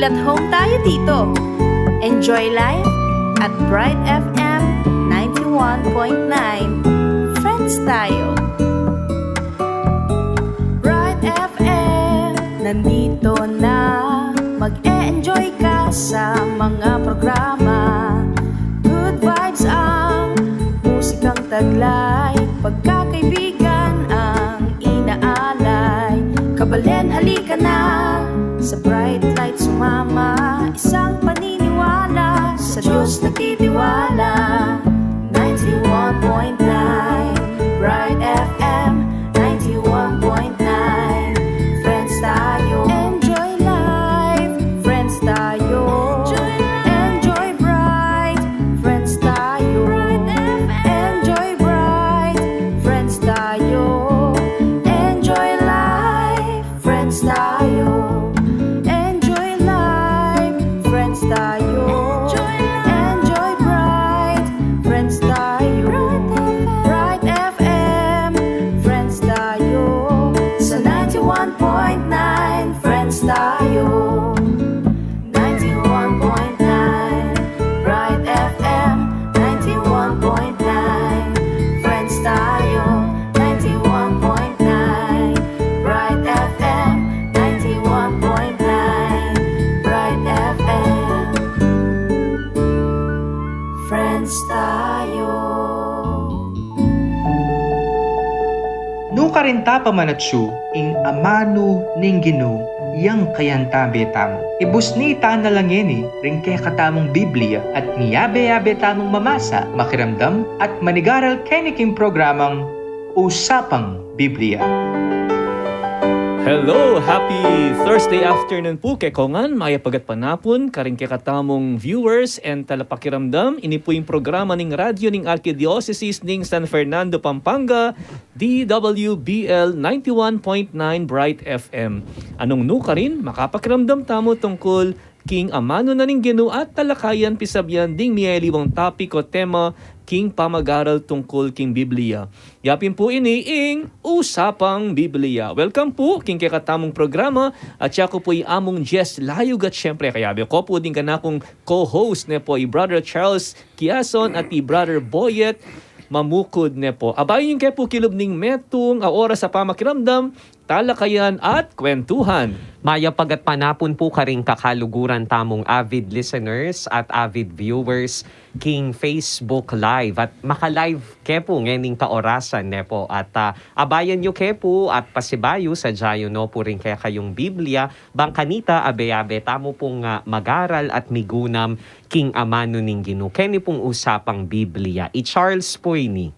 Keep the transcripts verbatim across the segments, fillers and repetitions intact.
At home tayo dito. Enjoy life at Bright F M ninety-one point nine. Friends tayo. Bright F M, nandito na. Mag-e-enjoy ka sa mga programa. Good vibes ang musikang taglay. Pagkakaibigan ang inaalay. Kabalen, halika na. Sa Bright Light sumama. Isang paniniwala. Sa Diyos nagtitiwala. Ninety-one point nine Bright F M. Ninety-one point nine. Friends tayo. Enjoy life. Friends tayo. Enjoy life. Enjoy bright. Friends tayo. Bright F M. Enjoy bright. Friends tayo. Enjoy life. Friends tayo. Enjoy life. Friends tayo. Enjoy life. Enjoy bright. Friends tayo. Bright F M. Bright F M. Friends tayo. Sa ninety-one point nine, friends tayo. Ninety-one point nine Bright F M. Ninety-one point nine, friends tayo. Ninety-one point nine Bright F M. Ninety-one point nine Bright F M. Friends tayo. Nukarin ta pamanatsu ing amanu ning Ginu, yang kayantabe tamu. Ibusni ta na la ngeni ring kekatamung Biblia at miyabe-yabe tamung mamasa, makiramdam, at manigaral keni king programang Usapang Biblia. Hello! Happy Thursday afternoon pu kekongan, mayap a gatpanapun karing kekatamung viewers and talapakiramdam. Ini pu ing programa ning radyo ning Arkidiosesis ning San Fernando, Pampanga, D W B L ninety-one point nine Bright F M. Anung nukarin, makapakiramdam tamu tungkul king amanu na ning Ginu at talakayan, pisabyan ding miyaliwang topic o tema king pamagaral tungkul king Biblia. Ya pin pu ini ing Usapang Biblia. Welcome pu king kekatamung programa, at siya ku pu i Among Jess Layug at siyempre kayabe ku pu ding kanakung co-host ne pu, i Brother Charles Quiason at i Brother Boyet Mamukud ne pu. Abayan yu ke pu kilub ning metung a oras a pamakiramdam, talakayan at kwentuhan. Mayap a gatpanapun pu karing kakaluguran tamung avid listeners at avid viewers king Facebook Live. At maka-live ke pu ngening kaorasan ne pu. At, ah, abayan yu ke pu at pasibayu sadya yu no pu ring kekayung Biblia, bang kanita abe-abe tamu pung, ah, magaral at migunam king amanu ning Ginu keni pung Usapang Biblia. I Charles pu ini.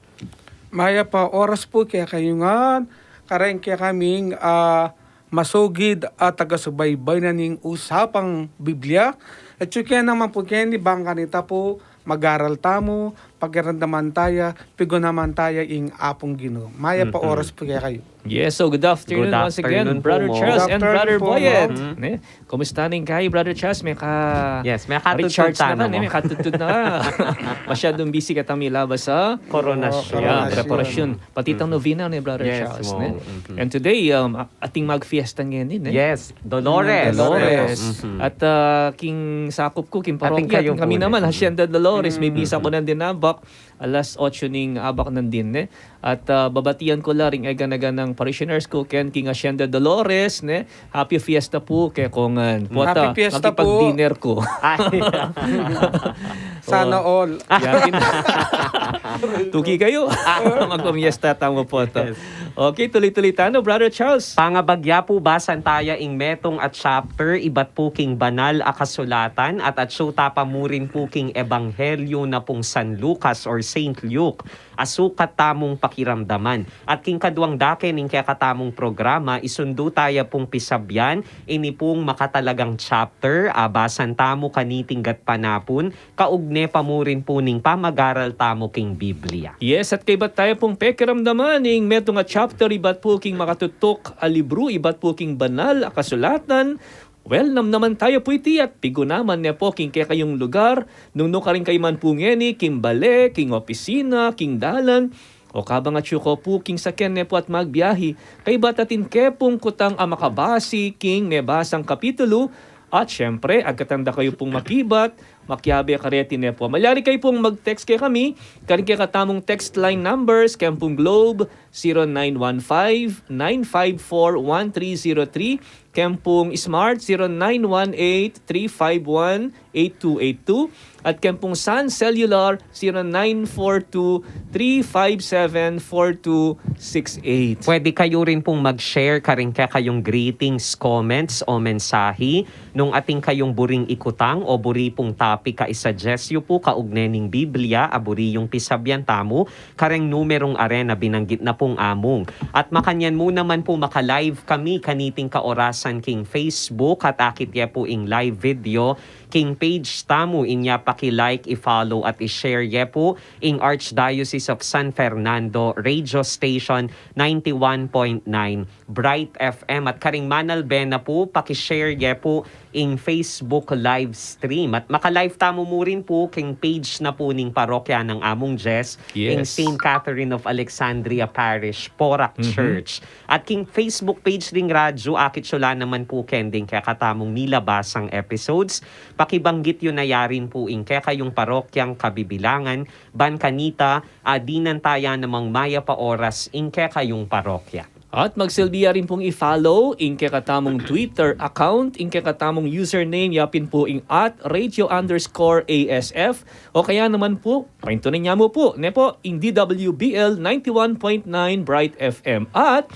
Mayap a oras pu kekayu ngan, kareng kekaming, ah, masugid a tagasubaybay na ning Usapang Biblia. At yu ke naman pu keni bang kanita pu magaral tamu, pakiramdaman taya, pigunaman taya ing Apung Ginu. Mayap a oras pu kekayu. Yes, so good afternoon once again, Brother Charles and Brother Boyet. Ne? Kumusta ning kayi, Brother Charles? Meka Yes, meka recharge na ka, ne? Meka tuttud na ka. Masyadung busy ka tang milabas a Koronasyon. Yeah, preparasyon. Pati tang novena, ne, Brother Charles, ne? And today, um, a-, ating magfiesta ngeni, ne? Yes, Dolores. Dolores. At, ah, king sakup ku, king parokya, kami naman, Hacienda Dolores, may misa ku nandin abak, alas otso ning abak nandin, ne? At, ah, babatian ku la ring eganaganang parishioners ku ken king Hacienda Dolores, ne? Happy Fiesta pu kekongan. Pota, happy Fiesta pu. Makipag-dinner ku. Sana all. Tuki kayu. Magpamiesta tamu pota. Okay, tuli-tuli tanu, Brother Charles. Pangabagya pu, basan taya ing metung a chapter ibat pu king banal a kasulatan at atsu ta pa murin pu king Ebanghelyo na pung San Lucas or Saint Luke. Asukat tamung pakiramdaman. At king kaduang dake ning kekatamung programa, isundu taya pung pisabyan ini pung makatalagang chapter a basan tamu kaniting gatpanapun, kaugne pa murin pu ning pamagaral tamu king Biblia. Yes, at kaybat taya pung pekiramdaman ing metung a chapter ibat pu king makatutuk a libru, ibat pu king banal a kasulatan, Well, namnaman taya pu iti at pigunaman ne pu king kekayung lugar, nung nukarin kayu man pu ngeni, king bale, king opisina, king dalan, o kabang atsu ko pu king saken ne pu at magbiahi, kaybat atin ke pung kutang a makabasi king mebasang kapitulu, At syempre, agkatanda kayu pung makibat, makiabe kareti ne pu. Malyari kayu pung mag-text kekami, karing kekatamung text line numbers, keng pung Globe, zero nine one five, nine five four, one three zero three, keng pung Smart, zero nine one eight, three five one, eight two eight two, at keng pung Sun Cellular, zero nine four two, three five seven, four two six eight. Pwede kayu rin pung mag-share karing kekayung greetings, comments, o mensahe. Nung atin kayung buring ikutang o buri pung topic a i-suggest yu pu kaugne ning Biblia a buri yung pisabyan tamu, kareng numerung are na binanggit na pung amung. At makanyan mu naman pu maka-live kami kaniting kaorasan king Facebook at akit ye pu ing live video king page tamu, inya paki-like, i-follow at i-share ye pu ing Archdiocese of San Fernando Radio Station ninety-one point nine Bright F M. At karing manalbe na pu, paki-share ye pu ing Facebook live stream. At maka-live tamu mu rin pu king page na pu ning parokya nang Among Jess, ing Yes. Saint Catherine of Alexandria Parish, Porac Mhm. Church. At king Facebook page ding radyo, akit yu la naman pu ken ding kekatamung nilabasang episodes. Pakibanggit yu na ya rin pu ing kekayung parokyang kabibilangan, ban kanita, a dinan ta ya namang mayap a oras ing kekayung parokya. At magsilbi ya rin pung i-follow ing kekatamung Twitter account, ing kekatamung username, yapin pu ing at radio underscore A S F, o kaya naman pu, paintunan ya mu pu, ne pu, ing D W B L ninety-one point nine Bright F M, at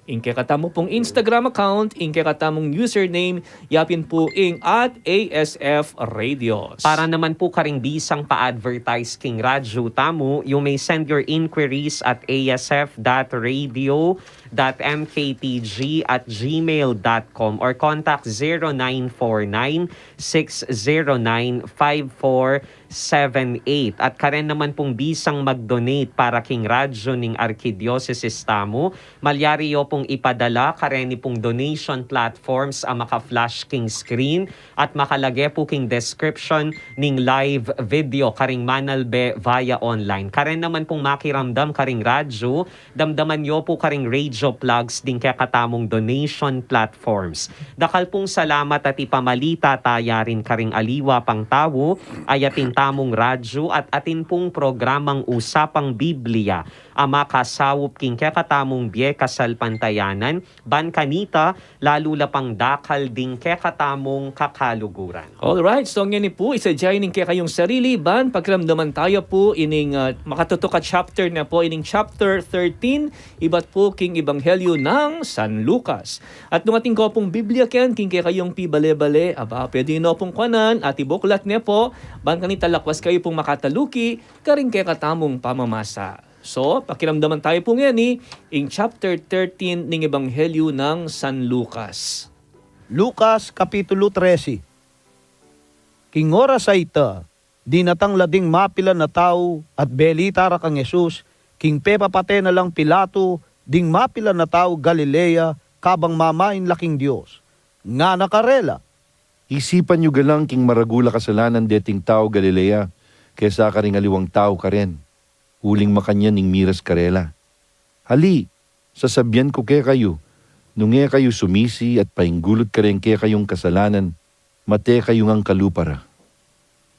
ing kekatamu pung Instagram account, ing kekatamung username, yapin pu ing at A S F Radios. Para naman pu karing bisang pa-advertise king radyo tamu, you may send your inquiries at A S F dot radio dot M K T G at gmail dot com or contact zero nine four nine, six zero nine, five four seven eight. At karen naman pung bisang mag-donate para king radyo ning arkidiosesis tamu, malyari yo pung ipadala kareni pung donation platforms a maka-flash king screen at makalage pu king description ning live video karing manalbe via online. Karen naman pung makiramdam karing radyo, damdaman yo pu karing radio plugs ding kekatamung donation platforms. Dakal pung salamat at ipamalita ta ya rin karing aliwa pang tau, a atin tamung radyo at atin pung programang Usapang Biblia a makasaup king kekatamung bie kasalpantayanan, ban kanita, lalu la pang dakal ding kekatamung kakaluguran. Alright, so ngeni pu, isadya yu ing kekayung sarili, ban pakiramdaman taya pu ining, ah, makatutuk a chapter na pu, ining chapter thirteen, ibat pu king Ebanghelyo nang San Lucas. At nung atin ko pung Biblia ken, king kekayung pibale-bale, aba, pwede yu no pung kuanan at ibuklat ne pu, ban kanita lakwas kayu pung makataluki karing kekatamung pamamasa. So, pakiramdaman taya pu ngeni ing chapter thirteen ning Ebanghelyo nang San Lucas. Lucas, Kapitulo trese. King oras a ita, dinatang la ding mapilan a tau at belita ra kang Jesus, king pepapate na lang Pilato ding mapilan a tau Galilea, kabang mamain la king Dios. Ngana karela, Isipan yu galang king maragul a kasalanan deting tau Galilea kesa karing aliwang tau karen, uling makanyan ing miras karela. Ali, sasabian ku kekayu, nung e kayu sumisi at painggulut kareng kekayung kasalanan, mate kayu ngang kalupa ra.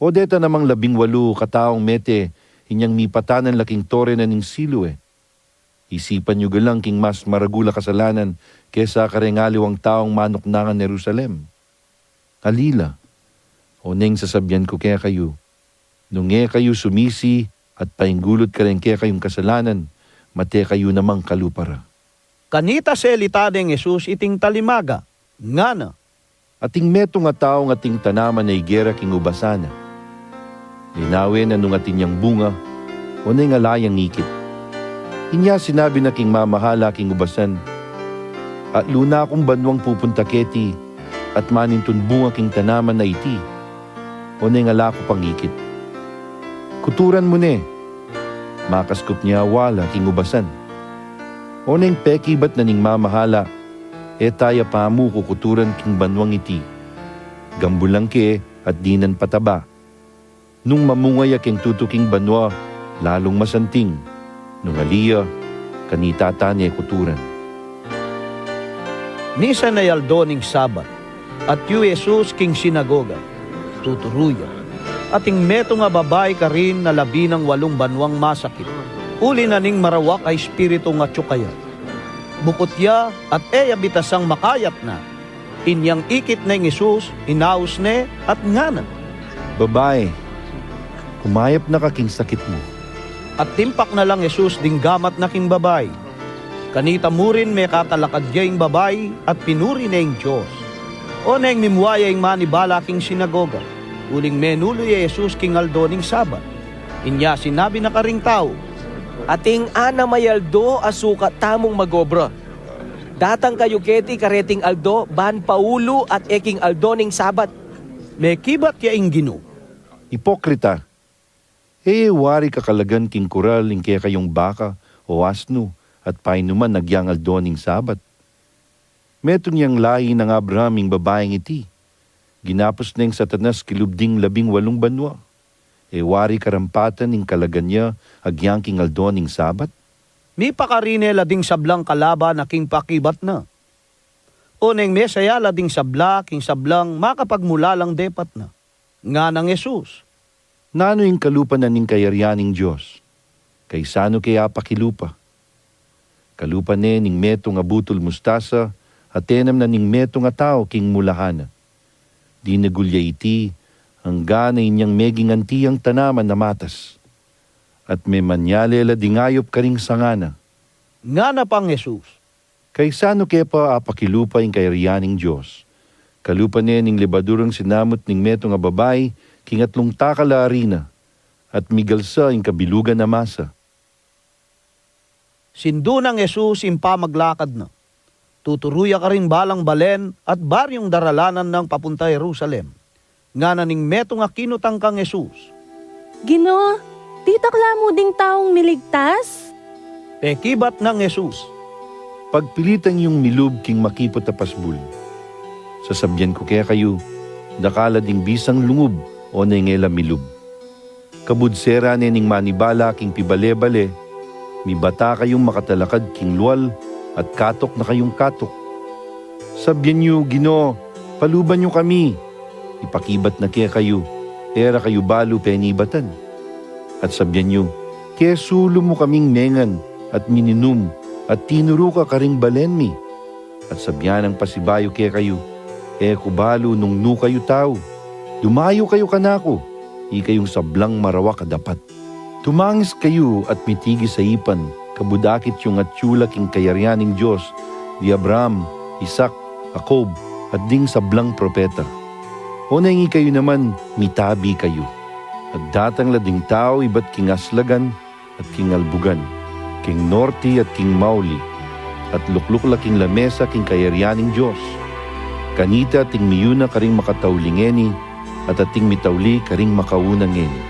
O deta namang labing walu kataung mete, inyang mipatanan la king tore na ning Siloe. Isipan yu galang king mas maragul a kasalanan kesa kareng aliwang taung manuknangan Jerusalem. Ali la, oneng sasabian ku kekayu, nung e kayu sumisi at painggulut kareng kekayung kasalanan, mate kayu namang kalupa ra. Kanita selita deng Jesus iting talimaga, ngana, Ating metung a taung ating tanaman a igera king ubasan na. Linawe na nung atin yang bunga, oneng ala yang ikit. Inya sinabi na king mamahala king ubasan, Atlu na kung banwang pupunta keti, at manintun bunga king tanaman a iti, oneng ala ku pang ikit. Kuturan mu ne. Makaskup ne a wala king ubasan. Oneng pekibat na ning mamahala, E taya pamu kukuturan king banwang iti. Gambulan ke at dinan pataba. Nung mamunga ya keng tutu king banwa, lalung masanting. Nung ali ya, kanita ta ne kuturan. Misan a aldo ning Sabat. Atyu i Jesus king sinagoga, tuturu ya. Ating metung a babai karin na labi nang walung banuang masakit, uli na ning marawak a espiritung atyu kaya. Bukut ya at e ya bitasang makayatna. Inyang ikit ne ing Jesus, inaus ne at ngana, "Babai, kumayap na ka king sakit mu." At timpak na lang Jesus ding gamat na king babai. Kanita mu rin mekatalakad ya ing babai at pinuri ne ing Dios. Oneng mimua ya ing manibala king sinagoga, uling menulu ya i Jesus king aldo ning Sabat. Inya sinabi na karing tau, "Ating anam a aldo a sukat tamung magobra. Datang kayu keti kareting aldo ban paulu at e king aldo ning Sabat." Mekibat ya ing Ginu, "Ipokrita! E ye wari kakalagan king kural ing kekayung baka o asnu at painuman agyang aldo ning Sabat? Metung yang lahi nang Abraham ing babaing iti. Ginapus neng Satanas kilub ding labing walung banua. E wari karampatan ing kalagan ya agyang king aldo ning Sabat?" Mipakarin ne la ding sablang kalaban a king pakibat na. Oneng mesaya la ding sabla king sablang makapagmulalang depat na. Nganang Jesus, "Nanu ing kalupa na ning kayarian ning Dios? Kaisanu ke apakilupa? Kalupa ne ning metung a butul mustasa a tenam na ning metung a tau king mulahan na. Dinagul ya iti, anggang inyang meging anti yang tanaman a matas. At memanyale la ding ayup karing sanga na." Ngana pang Jesus, "Kaisanu ke pa apakilupa ing kayarian ning Dios? Kalupa ne ning lebadurang sinamut ning metung a babai king atlung takal a arina, at migalsa ing kabilugan a masa." Sindu nang Jesus ing pamaglakad na. Tuturu ya karing balang balen at baryung daralanan nang papunta Jerusalem. Ngana ning metung a kinutang kang Jesus, "Ginu, titakla mu ding taung miligtas?" Pekibat nang Jesus, "Pagpilitan yung milub king makiput a pasbul. Sasabian ku kekayu, dakal a ding bisang lungub oneng e la milub." Kabud sera ne ning manibala king pibale-bale, mibata kayung makatalakad king lual at katuk na kayung katuk. Sabian yu, 'Ginu, paluban yu kami.' Ipakibat na kekayu, e ra kayu balu penibatan. At sabian yu, 'Kesulu mu kaming mengan at mininum at tinuru ka karing balen mi.' At sabian nang pasibayu kekayu, 'E ku balu nung nu kayu tau. Dumayu kayu kanaku, ikayung sablang marawak a dapat.' Tumangis kayu at mitigis a ipan, kabud akit yung atyu la king kayarian ning Dios di Abraham, Isaac, Jacob, at ding sablang propeta. Oneng ikayu naman, mitabi kayu. At datang la ding tau ibat king aslagan at king albugan, king norte at king mauli, at lukluk la king lamesa king kayarian ning Dios. Kanita ating miyuna karing makatauli ngeni, at ating mitauli karing makauna ngeni."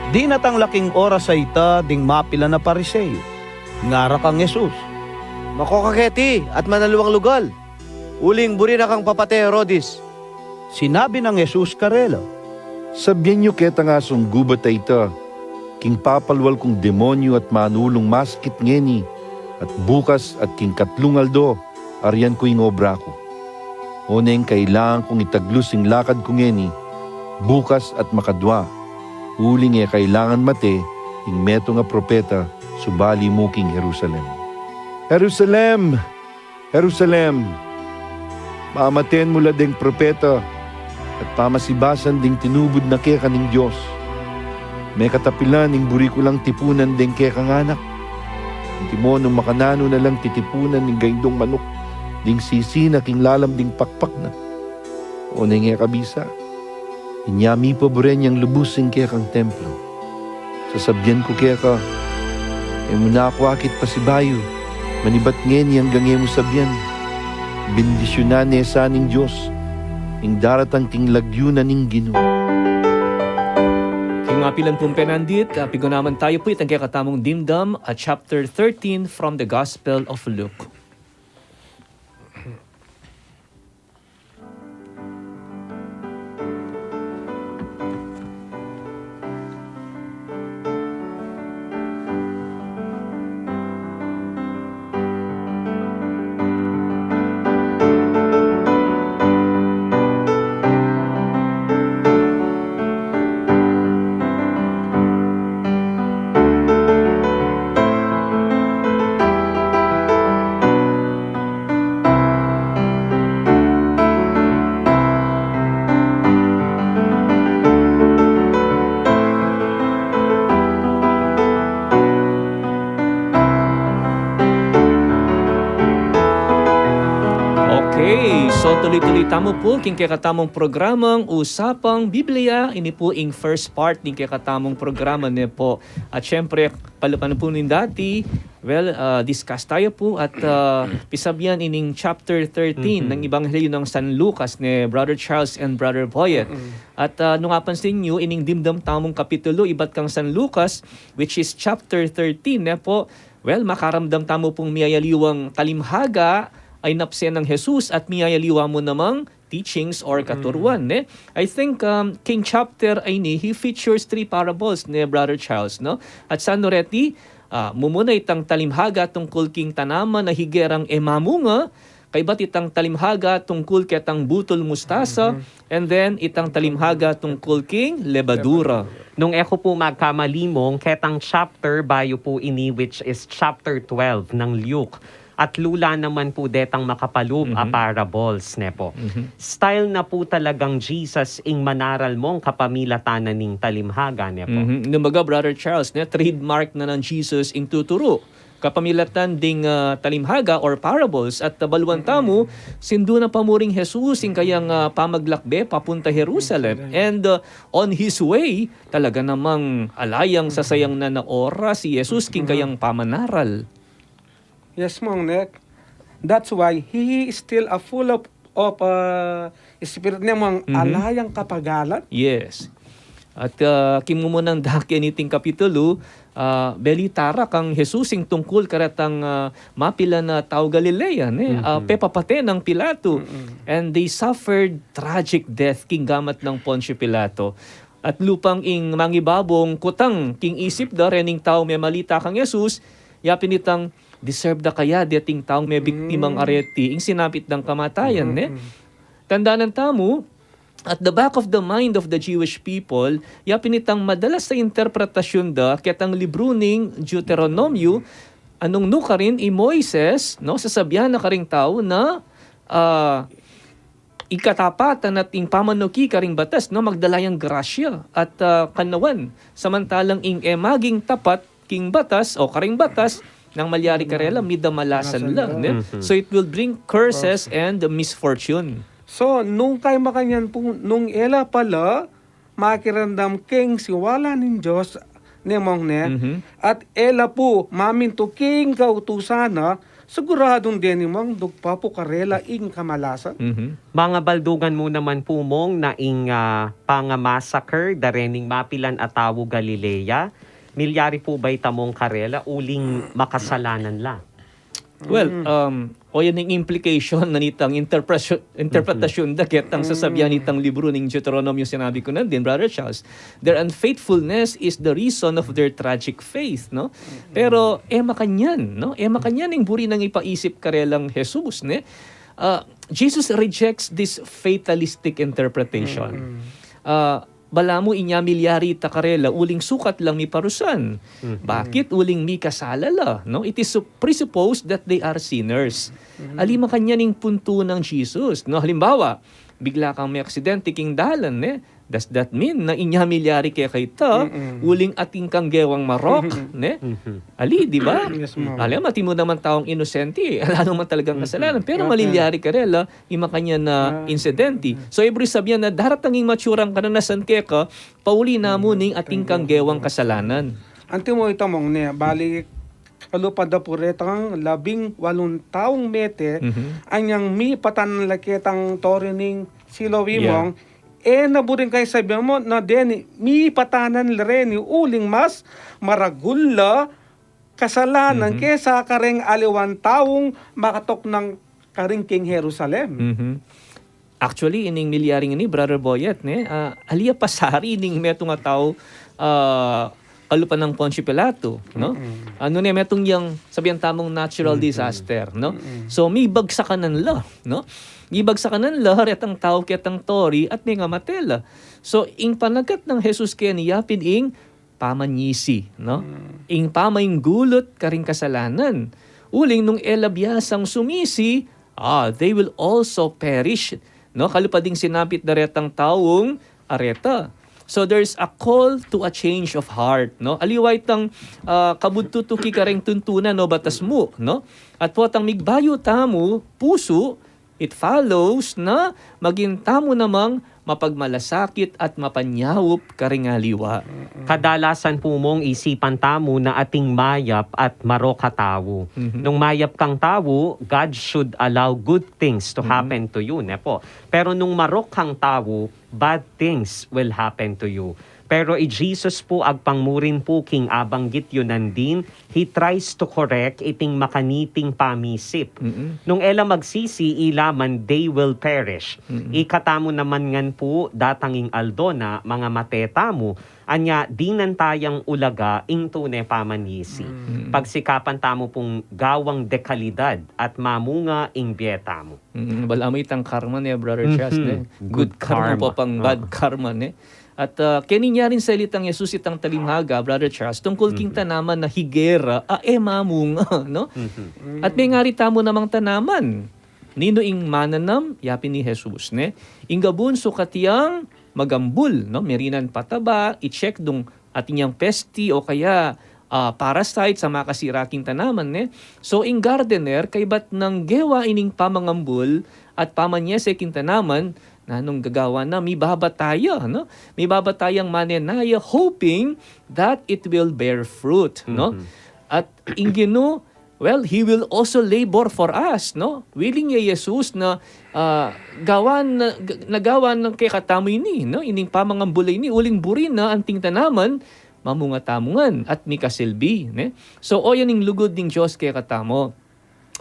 Dinatang la king oras a ita ding mapilan a Pariseo. Ngara kang Jesus, "Mako ka keti at manaluang lugal, uling buri na kang papate Herodes." Sinabi nang Jesus karela, "Sabian yu ketang asun gubat a ita, king papalual kung demonyu at manulung masakit ngeni, at bukas at king katlung aldo, arian ku ing obra ku. Oneng kailangan kung itaglus ing lakad ku ngeni, bukas at makadua, uling e kailangan mate ing metung a propeta subali mu king Jerusalem. Jerusalem! Jerusalem! Mamaten mu la deng propeta at pamasibasan ding tinubud na keka ning Dios. Mekatapilan ing buri ku lang tipunan deng kekang anak. Antimo nung makananu na lang titipunan ning gaindung manuk ding sisi na king lalam ding pakpak na. Oneng e kabisa, inya mipaburen yang lubus ing kekang templo. Sasabian ku keka, e mu na ku akit pasibayu, manibat ngeni anggang e mu sabian. Bendisyunan ne sa ning Dios ing daratang king lagyu na ning Ginu." King mapilan pung penandit, ah, pigunaman tayu pu itang kekatamung dimdam, ah, chapter thirteen from the Gospel of Luke. Okay, so tuloy-tuloy tamu pu king kekatamung programang Usapang Biblia. Ini pu ing first part ning kekatamung programa, ne pu. At syempre, kalupa na pu ning dati, well, ah, discuss tayu pu at, ah, pisabian ining chapter thirteen nang Ebanghelyo nang San Lucas, ne Brother Charles and Brother Boyet. At, ah, nung apansin yu, ining dimdam tamung kapitulo ibat kang San Lucas, which is chapter thirteen, ne pu, well, makaramdam tamu pung miyayaliwang talimhaga a inapse nang Jesus at miyayaliwa mu namang teachings or katuruan, ne? I think, um, king chapter a ini, he features three parables, ne, Brother Charles, no? At sanu reti, ah, mumuna itang talimhaga tungkul king tanaman a higerang e mamunga, kaybat itang talimhaga tungkul ketang butul mustasa, and then itang talimhaga tungkul king lebadura. Nung e ku pu magkamali, Mong, ketang chapter bayu pu ini, which is chapter twelve nang Luke. At lula naman pu detang makapalub a parables, ne pu. Style na pu talagang Jesus ing manaral, Mong, kapamilatan na ning talimhaga, ne pu. Mhm. Nung baga, Brother Charles, ne, trademark na nang Jesus ing tuturu kapamilatan ding, ah, talimhaga or parables. At, ah, baluan tamu, sindu na pa mu ring Jesus ing kayang, ah, pamaglakbe papunta Jerusalem. And, ah, on his way, talaga namang ala yang sasayang na na oras i Jesus king kayang pamanaral. Yes, Mong, ne? That's why he is still a full of, of, uh, spirit, ne, Mong, ala yang kapagalan. Yes. At, ah, king mumunang dake niting kapitulo, ah, belita ra kang Jesus ing tungkul karetang, ah, mapilan a tau Galilea, ne? Ah, pepapate nang Pilato. And they suffered tragic death king gamat nang Poncio Pilato. At lupang ing mangibabung kutang king isip da rening taung memalita kang Jesus, yapin itang, "Deserve da kaya deting taung mebiktimang areti ing sinapit dang kamatayan, ne?" Tandanan tamu, at the back of the mind of the Jewish people, yapin itang madalas a interpretasyun da ketang libru ning Deuteronomio, a nung nu karin i Moises, no, sasabian na karing tau na, ah, ing katapatan at ing pamanuki karing batas, no, magdala yang grasya at, ah, kanawan. Samantalang ing e maging tapat king batas o karing batas, nang malyari karela, midamalasan la, ne? So it will bring curses and misfortune. So, nung kay makanyan pu, nung e la pala makiramdam king siwala ning Dios, ne, Mong, ne? At e la pu mamintu king kautusan na, siguradung deni, Mong, dugpa pu karela ing kamalasan. Mangabaldugan mu naman pu, Mong, na ing, ah, pangamassacre da rening mapilan a tau Galilea, milyari pu ba ita, Mong, karela uling makasalanan la? Well, um, o yan ing implication na nitang interpretasyon, interpretasyun da ketang sasabian nitang libru ning Deuteronomio, sinabi ku na din, Brother Charles. Their unfaithfulness is the reason of their tragic faith, no? Pero e makanyan, no? E makanyan ing buri nang ipaisip karelang Jesus, ne? Ah, Jesus rejects this fatalistic interpretation. Ah, balamu inya milyari ita karela uling sukat lang miparusan. Bakit? Uling mikasala la, no? It is sup-, presupposed that they are sinners. Ali makanyan ing puntu nang Jesus, no? Halimbawa, bigla kang meaksidente king dalan, ne? Does that mean na inya milyari keka ita uling atin kang gewang marok, ne? Ali, di ba? Yes, Mong. Ali, atin mu naman taung inosente, ala naman talagang kasalanan. Pero malilyari karela ing makanyan a insidente. So, ibig sabian na daratang ing matsurang karanasan keka, pauli na mu ning atin kang gewang kasalanan. Anti mo ita, Mong, ne, balik kalupa da pu retang labing walung taung mete, anyang mipatan la ketang Tori ning Siloe, Mong. E na buring kay sabian mu na deni mipatanan la reni uling mas maragul la kasalanan kesa kareng aliwang taung makatuknang karin king Jerusalem. Actually, ining milyaring ini, Brother Boyet, ne, ah, ali ya pasari ning metung a tau, ah, kalupa nang Poncio Pilato, no? Anu ne, metung yang sabian tamung natural disaster, no? So, mibagsakan la, no? Mibagsakan la retang tau ketang Tori at mengamate la. So, ing panagat nang Jesus keni yapin ing pamanyisi, no? Ing pamainggulut karing kasalanan. Uling nung e la biasang sumisi, ah, they will also perish, no? Kalupa ding sinapit da retang taung areta. So there's a call to a change of heart, no? Aliwa itang, ah, kabudtutuki kareng tuntunan o batas mu, no? At potang migbayu tamu pusu, It follows na maging tamu namang mapagmalasakit at mapanyaup karing aliwa. Kadalasan pu mong isipan tamu na ating mayap at marok a tau. Mhm. Nung mayap kang tau, God should allow good things to Mhm. happen to you, ne po? Pero nung marok kang tau, bad things will happen to you. Pero i Jesus pu, agpang murin pu king abanggit yu nandin, he tries to correct iting makaniting pamisip. Mm-mm. Nung e la magsisi, ila man, they will perish. Mm-mm. Ikatamu naman ngan pu, datang ing aldo na mangamate tamu, anya dinan tayang ulaga ing tune pamanyisi. Mm. Pagsikapan tamu pung gawang dekalidad at mamunga ing bie tamu. Mm, balamu itang karma ne, Brother Charles, Mhm. ne? Good Good karma karma. pa pang Ah. bad karma, ne? At, ah, keni nyaring salitang Jesus itang talinghaga, Brother Charles, tungkul king Mhm. tanaman na higera, a e mamunga, no? Mhm. At mengari tamu namang tanaman. Ninu ing mananam? Yapin i Jesus, ne? Ing gabun sukat yang magambul, no? Merinan pataba, i-check dung atin yang pesti o kaya, ah, parasite sa makasira king tanaman, ne? So, ing gardener, kaybat nang gewa ining pamangambul at pamanyese king tanaman, nanung gagawan na, mibaba taya, no? Mibaba tayang manenaya, hoping that it will bear fruit, no? Mhm. At ing Ginu, well, He will also labor for us, no? Willing ya i Jesus na, ah, gawan na, g-, na gawan na kekatamu ini, no? Ining pamangambul ini, uling buri na anting tanaman, mamunga tamu ngan, at mikasilbi, ne? So, o yan ing lugud ning Dios kekatamu.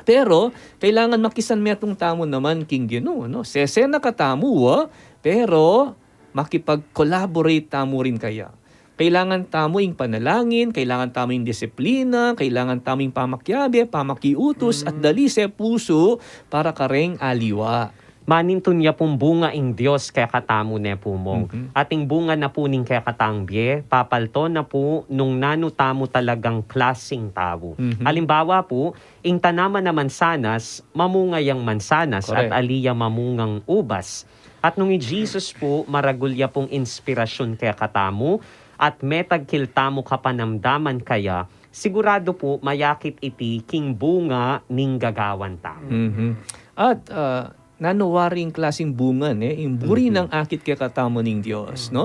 Pero, kailangan makisanmetung tamu naman king Ginu, no? Sese na katamu, wa, pero makipag-collaborate tamu rin kaya. Kailangan tamu ing panalangin, kailangan tamu ing disiplina, kailangan tamu ing pamakiabe, pamakiutus, at Mm. dalise pusu para kareng aliwa. Manintun ya pung bunga ing Dios kekatamu ne pu mong. Mhm. At ing bunga na pu ning kekatang bie, papalto na pu nung nanu tamu talagang klasing tau. Mhm. Halimbawa pu, ing tanaman a mansanas, mamunga yang mansanas, at Correct. ali ya mamungang ubas. At nung i Jesus pu, maragul ya pung inspirasyun kekatamu, at metagkil tamu kapanamdaman kaya, siguradu pu, mayakit iti king bunga ning gagawan tamu. Mhm. At, ah, nanu waring klasing bunga, ne? Ing buri Mhm. nang akit kekatamu ning Dios, Mhm. no?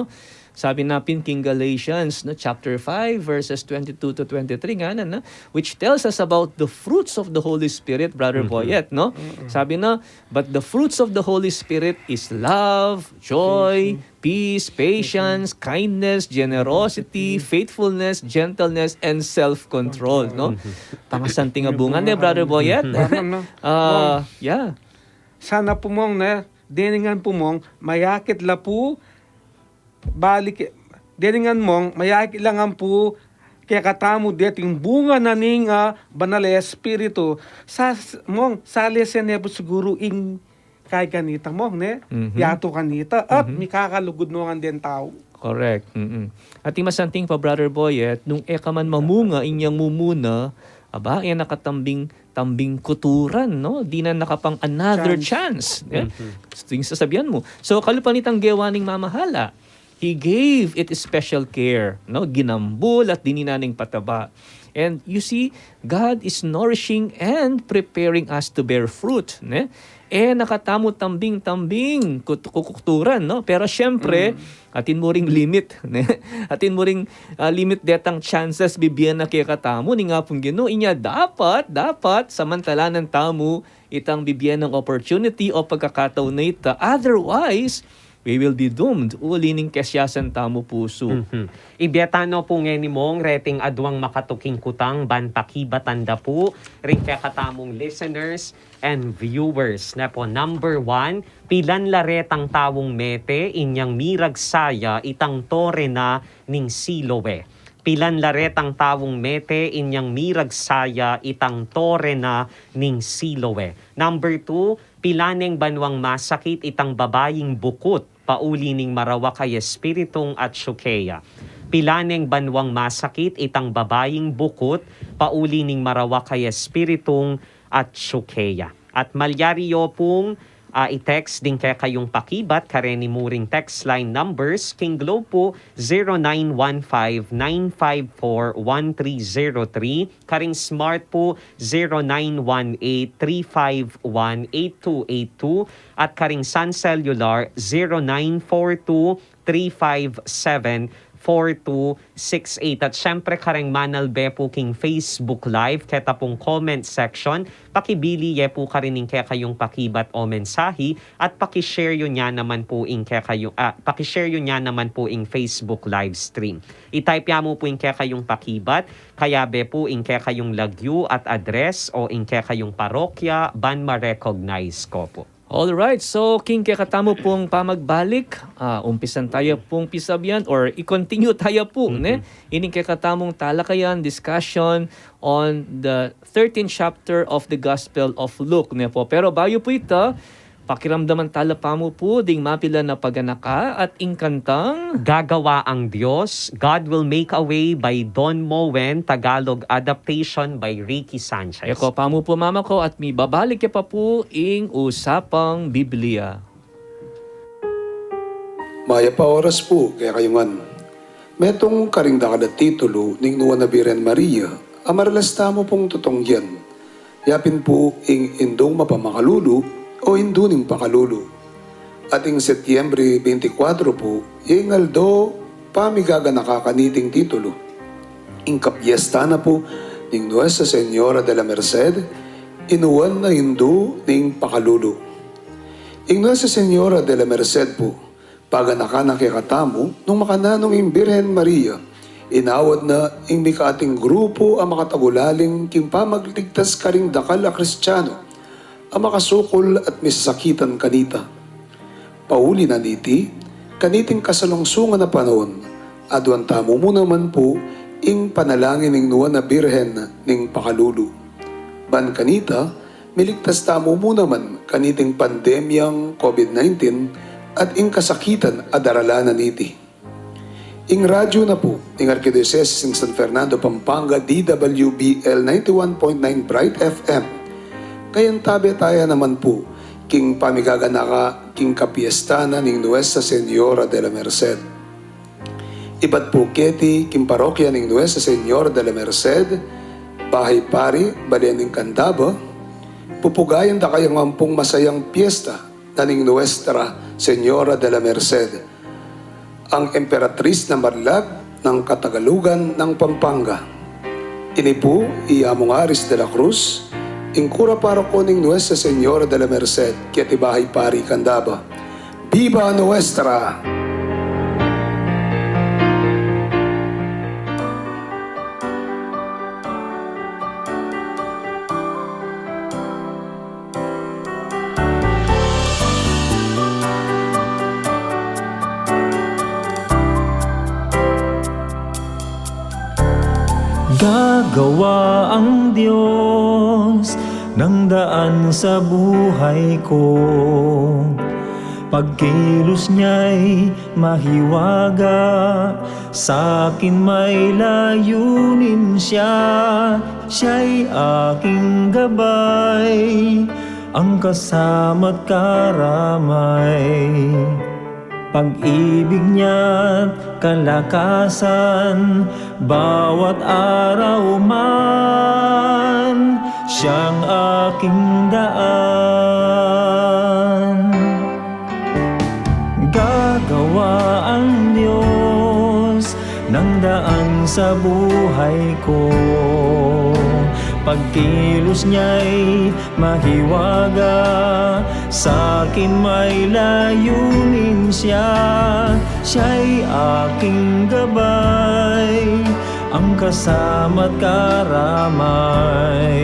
Sabi na pin king Galatians, no, chapter five, verses twenty-two to twenty-three, ngana, no? Which tells us about the fruits of the Holy Spirit, Brother Mhm. Boyet, no? Mhm. Sabi na, "But the fruits of the Holy Spirit is love, joy, Patience. peace, patience, kindness, generosity, faithfulness, gentleness, and self-control," no? Mhm. Pangasanting a bunga ne, Brother Boyet? Mhm. Tama na. Ah, Mong, yeah. Sana pu mong ne, dening ngan pu mong, mayakit la pu, balik, dening ngan mong, mayakit la ngan pu, kekatamu deting bunga na ning, ah, Banal a Espiritu, sa, mong, salese ne pu siguru ing kay kanita mong, ne? Mhm. Yatu kanita, at Mhm. mikakalugud no ngan deng tau. Correct. Mm-mm. At ing masanting pa, Brother Boyet, nung e ka man mamunga, inyang mumuna, aba, e na ka tambing, tambing kuturan, no? Dinan na ka pang another Chance. chance, ne? Mhm. Ito ing sasabian mu. So, kalupa nitang gewa ning mamahala, He gave it special care, no? Ginambul at dininan ning pataba. And you see, God is nourishing and preparing us to bear fruit, ne? E na katamu tambing-tambing kut-, kukuturan, no? Pero siyempre, Mm. atin mu ring limit, ne? Atin mu ring, ah, limit detang chances bibie na kekatamu ning Apung Ginu. Inya dapat, dapat samantalanan tamu itang bibie nang opportunity o pagkakataon na ita. Otherwise, we will be doomed. Uli ning kesiasan tamu pusu. Mhm. Ibie ta no pu ngeni mong reting aduang makatuking kutang ban pakibatan da pu ring kekatamung listeners and viewers. Ne pu, number one, pilan la retang taung mete inyang miragsa ya itang tore na ning Siloe? Pilan la retang taung mete inyang miragsa ya itang tore na ning Siloe? Number two, pila neng banuang masakit itang babaing bukut pauli ning marawak a espiritung atsyu keya? Pila neng banuang masakit itang babaing bukut pauli ning marawak a espiritung atsyu keya? At malyari yo pung Ah, i-text ding kekayung pakibat kareni mu ring text line numbers. King Globe pu, zero nine one five nine five four one three zero three, karing Smart pu, zero nine one eight three five one eight two eight two, at karing Sun Cellular, zero nine four two three five seven four two six eight. At syempre, kareng manalbe pu king Facebook Live, keta pung comment section, pakibili ye pu karin ing kekayung pakibat o mensahi, at pakishare yu nya naman pu ing kekayung, ah, pakishare yu nya naman pu ing Facebook live stream. I-type ya mu pu ing kekayung pakibat, kayabe pu ing kekayung lagyu at address o ing kekayung parokya, ban ma-recognize ko pu. Alright, so king kekatamu pung pamagbalik, ah, umpisan tayo pung pisabian or i-continue tayo pu, ne? Ining kekatamung talakayan, discussion on the thirteenth chapter of the Gospel of Luke, ne po? Pero bayu pu ita, pakiramdaman tala pa mu pu ding mapilan a paganaka at ing kantang Gagawa ang Diyos, God Will Make a Way by Don Moen, Tagalog adaptation by Ricky Sanchez. Eko pa mu pu, mama ko, at mibabalik ya pa pu ing Usapang Biblia. Mayap a oras pu kekayu ngan. Metung karing dakal a titulu ning Nuan a Birhen Maria a maralas tamu pung tutunggian. Ya pin pu ing Indung Mapamakalulu o Indu ning Pakalulu. At ing Setyembre beintikwatro pu, ya ing aldo pamigaganaka kaniting titulu. Ing kapiesta na pu ning Nuestra Señora de la Merced, Inuan a Indu ning Pakalulu. Ing Nuestra Señora de la Merced pu, paganakan na kekatamu nung makananu ing Birhen Maria, inawad na ing mika ating grupu a makatagulaling king pamagligtas karing dakal a Kristiano a makasukul at misakitan kanita. Pauli na niti, kaniting kasalungsungan a panaun, aduan tamu mu naman pu ing panalangin ning Nuan a Birhen ning Pakalulu. Ban kanita, miligtas tamu mu naman kaniting pandemyang COVID nineteen at ing kasakitan a daralan na niti. Ing radyu na pu ning Arkidiosesis ning San Fernando, Pampanga, D W B L ninety-one point nine Bright F M. Kayantabe taya naman pu king pamigaganaka king kapiesta na ning Nuestra Señora de la Merced. Ibat pu keti king parokya ning Nuestra Señora de la Merced, Bahay Pari, Balen ning Candaba, pupugayan da kayu ngan pung masayang piesta na ning Nuestra Señora de la Merced, ang emperatris na marlag nang Katagalugan nang Pampanga. Ini pu i Among Aris de la Cruz, ing kura paroko ning Nuestra Señora de la Merced, keti Bahay Pari, Candaba. Viva Nuestra! Gagawa ang Diyos ng daan sa buhay ko. Pagkilos niya'y mahiwaga, sa akin may layunin siya. Siya'y aking gabay, ang kasama't karamay. Pag-ibig niya't kalakasan, bawat araw man, siyang aking daan. Gagawa ang Diyos ng daan sa buhay ko. Pagkilos niya'y mahiwaga, sa akin may layunin siya. Siya'y aking gabay, ang kasama't karamay.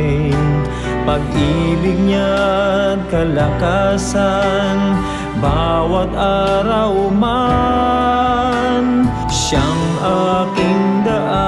Pag-ibig niya't kalakasan, bawat araw man, siyang aking daan.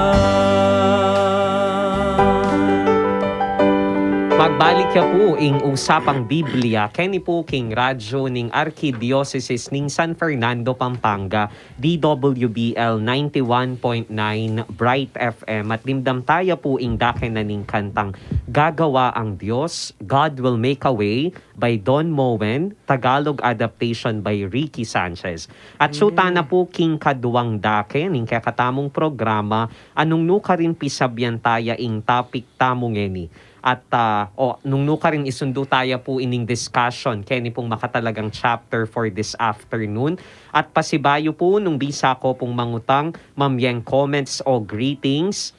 Mag- Balik ya pu ing Usapang Biblia, keni pu king radyo ning Arkidiosesis ning San Fernando, Pampanga, D W B L ninety-one point nine Bright F M, at dimdam taya pu ing dake na ning kantang Gagawa ang Dios, God Will Make a Way, by Don Moen, Tagalog adaptation by Ricky Sanchez. At suta na pu king kaduang dake ning kekatamung programa, anung nu karin pisabian taya ing topic tamu ngeni. At, ah, o, nung nu karin isundu taya pu ining discussion, keni pung makatalagang chapter for this afternoon. At pasibayu pu nung bisa ko pung mangutang, mamyeng comments o greetings,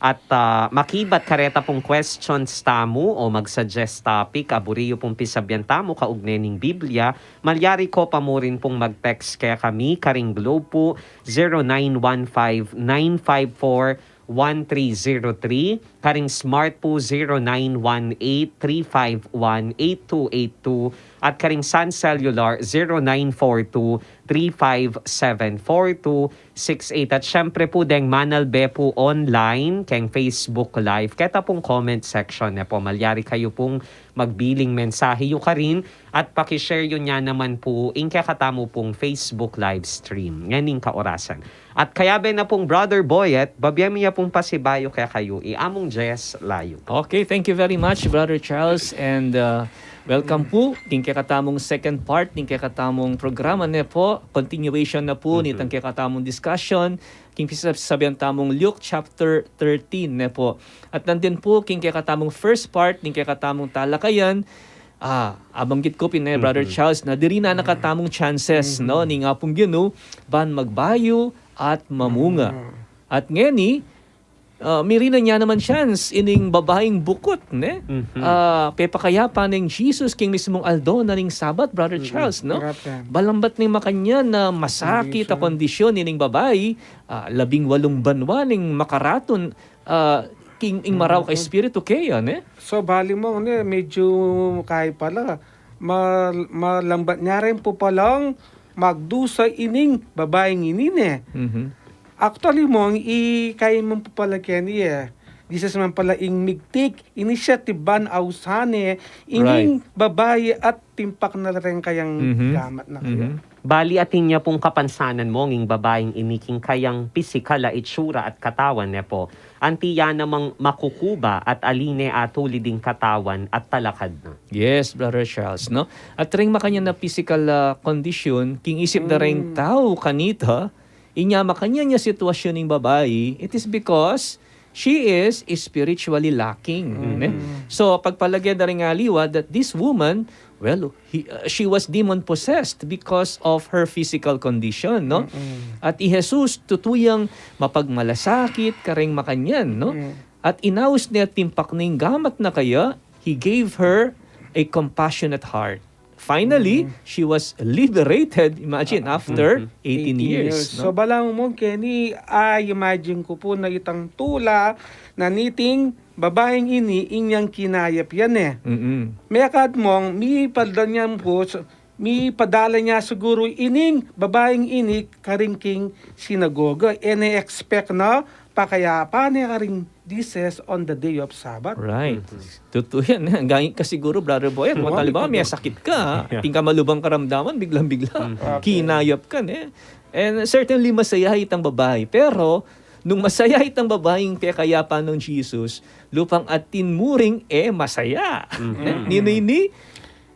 at, ah, makibat kareta pung questions tamu o mag-suggest topic a buri yu pung pisabian tamu kaugne ning Biblia, malyari ko pa mu rin pung mag-text kekami karing Globe pu, zero nine one five nine five four one three zero three, karing Smart pu, zero nine one eight three five one eight two eight two, at karing Sun Cellular, zero nine four two three five seven four two six eight. At syempre pu, deng manalbe pu online keng Facebook Live, keta pung comment section ne pu, malyari kayu pung magbiling mensahe yu karin at paki-share yu nya naman pu ing kekatamu pung Facebook live stream ngening kaorasan. At kayabe na pung Brother Boyet, babie mi ya pung pasibayu kekayu i Among Jess Layug. Okay, thank you very much, Brother Charles, and, uh, welcome pu king kekatamung second part ning kekatamung programa ne pu. Continuation na pu nitang kekatamung discussion king pisasabian tamung Luke chapter thirteen ne pu. At nandin pu king kekatamung first part ning kekatamung talakayan, ah, abanggit ku pin ne, Brother Charles, na diri na nakatamung chances, no, ning Apung Ginu ban magbayu at mamunga. At ngeni, ah, mirinan ya naman chance ining babaing bukut, ne? Ah, pepakayapan neng Jesus king mismung aldo na ning Sabat, Brother Charles, no? Grabe. Balambat neng makanyan na masakit a kondisyon ining babai, ah, labing walung banwa neng makaratun, ah, king ing marauk a espiritu keya, ne? So, bali mu, ne, medyo kaya pala, ma-, malambat nya rin pu palang magdusa ining babaing ini, ne? Mhm. Actually, mung, i kaya mu pu pala keni, e. This is man pala ing migtik, initiative ban ausan ne ining babai at timpak na la ring kayang gamat na kaya. Bali, atin ya pung kapansanan, mung, ing babaing ini king kayang pisikal a itsura at katawan ne pu. Anti ya namang makukuba at ali ne atulid ing katawan at talakad na. Yes, Brother Charles, no? At ring makanyan a pisikal a kondisyon, king isip da ring tau kanita, inya makanyan ya sitwasyun ning babai, it is because she is spiritually lacking, ne? So, pagpalage da ring aliwa that this woman, well, he, uh, she was demon-possessed because of her physical condition, no? At i Jesus, tutu yang mapagmalasakit karing makanyan, no? At inaus ne timpak ning gamat na kaya, he gave her a compassionate heart. Finally, she was liberated, imagine, after eighteen years, no? So, balamu mu keni, a-imagine ku pu na itang tula na niting babaing ini, inyang kinayap ya ne. Mekad mung, mipadala nya pu, mipadala nya siguru ining babaing ini karin king sinagoga. E ne expect na pakayapan ne karing Jesus on the day of Sabbath. Right. Tutu yan, e. Gani ka siguru, Brother Boy, at halimbawa, may sakit ka, atin ka malubang karamdaman, biglang-bigla kinayap ka, ne? And certainly, masaya itang babai. Pero, nung masaya itang babaing pekayapan nang Jesus, lupang atin mu ring e masaya. Ne? Nini,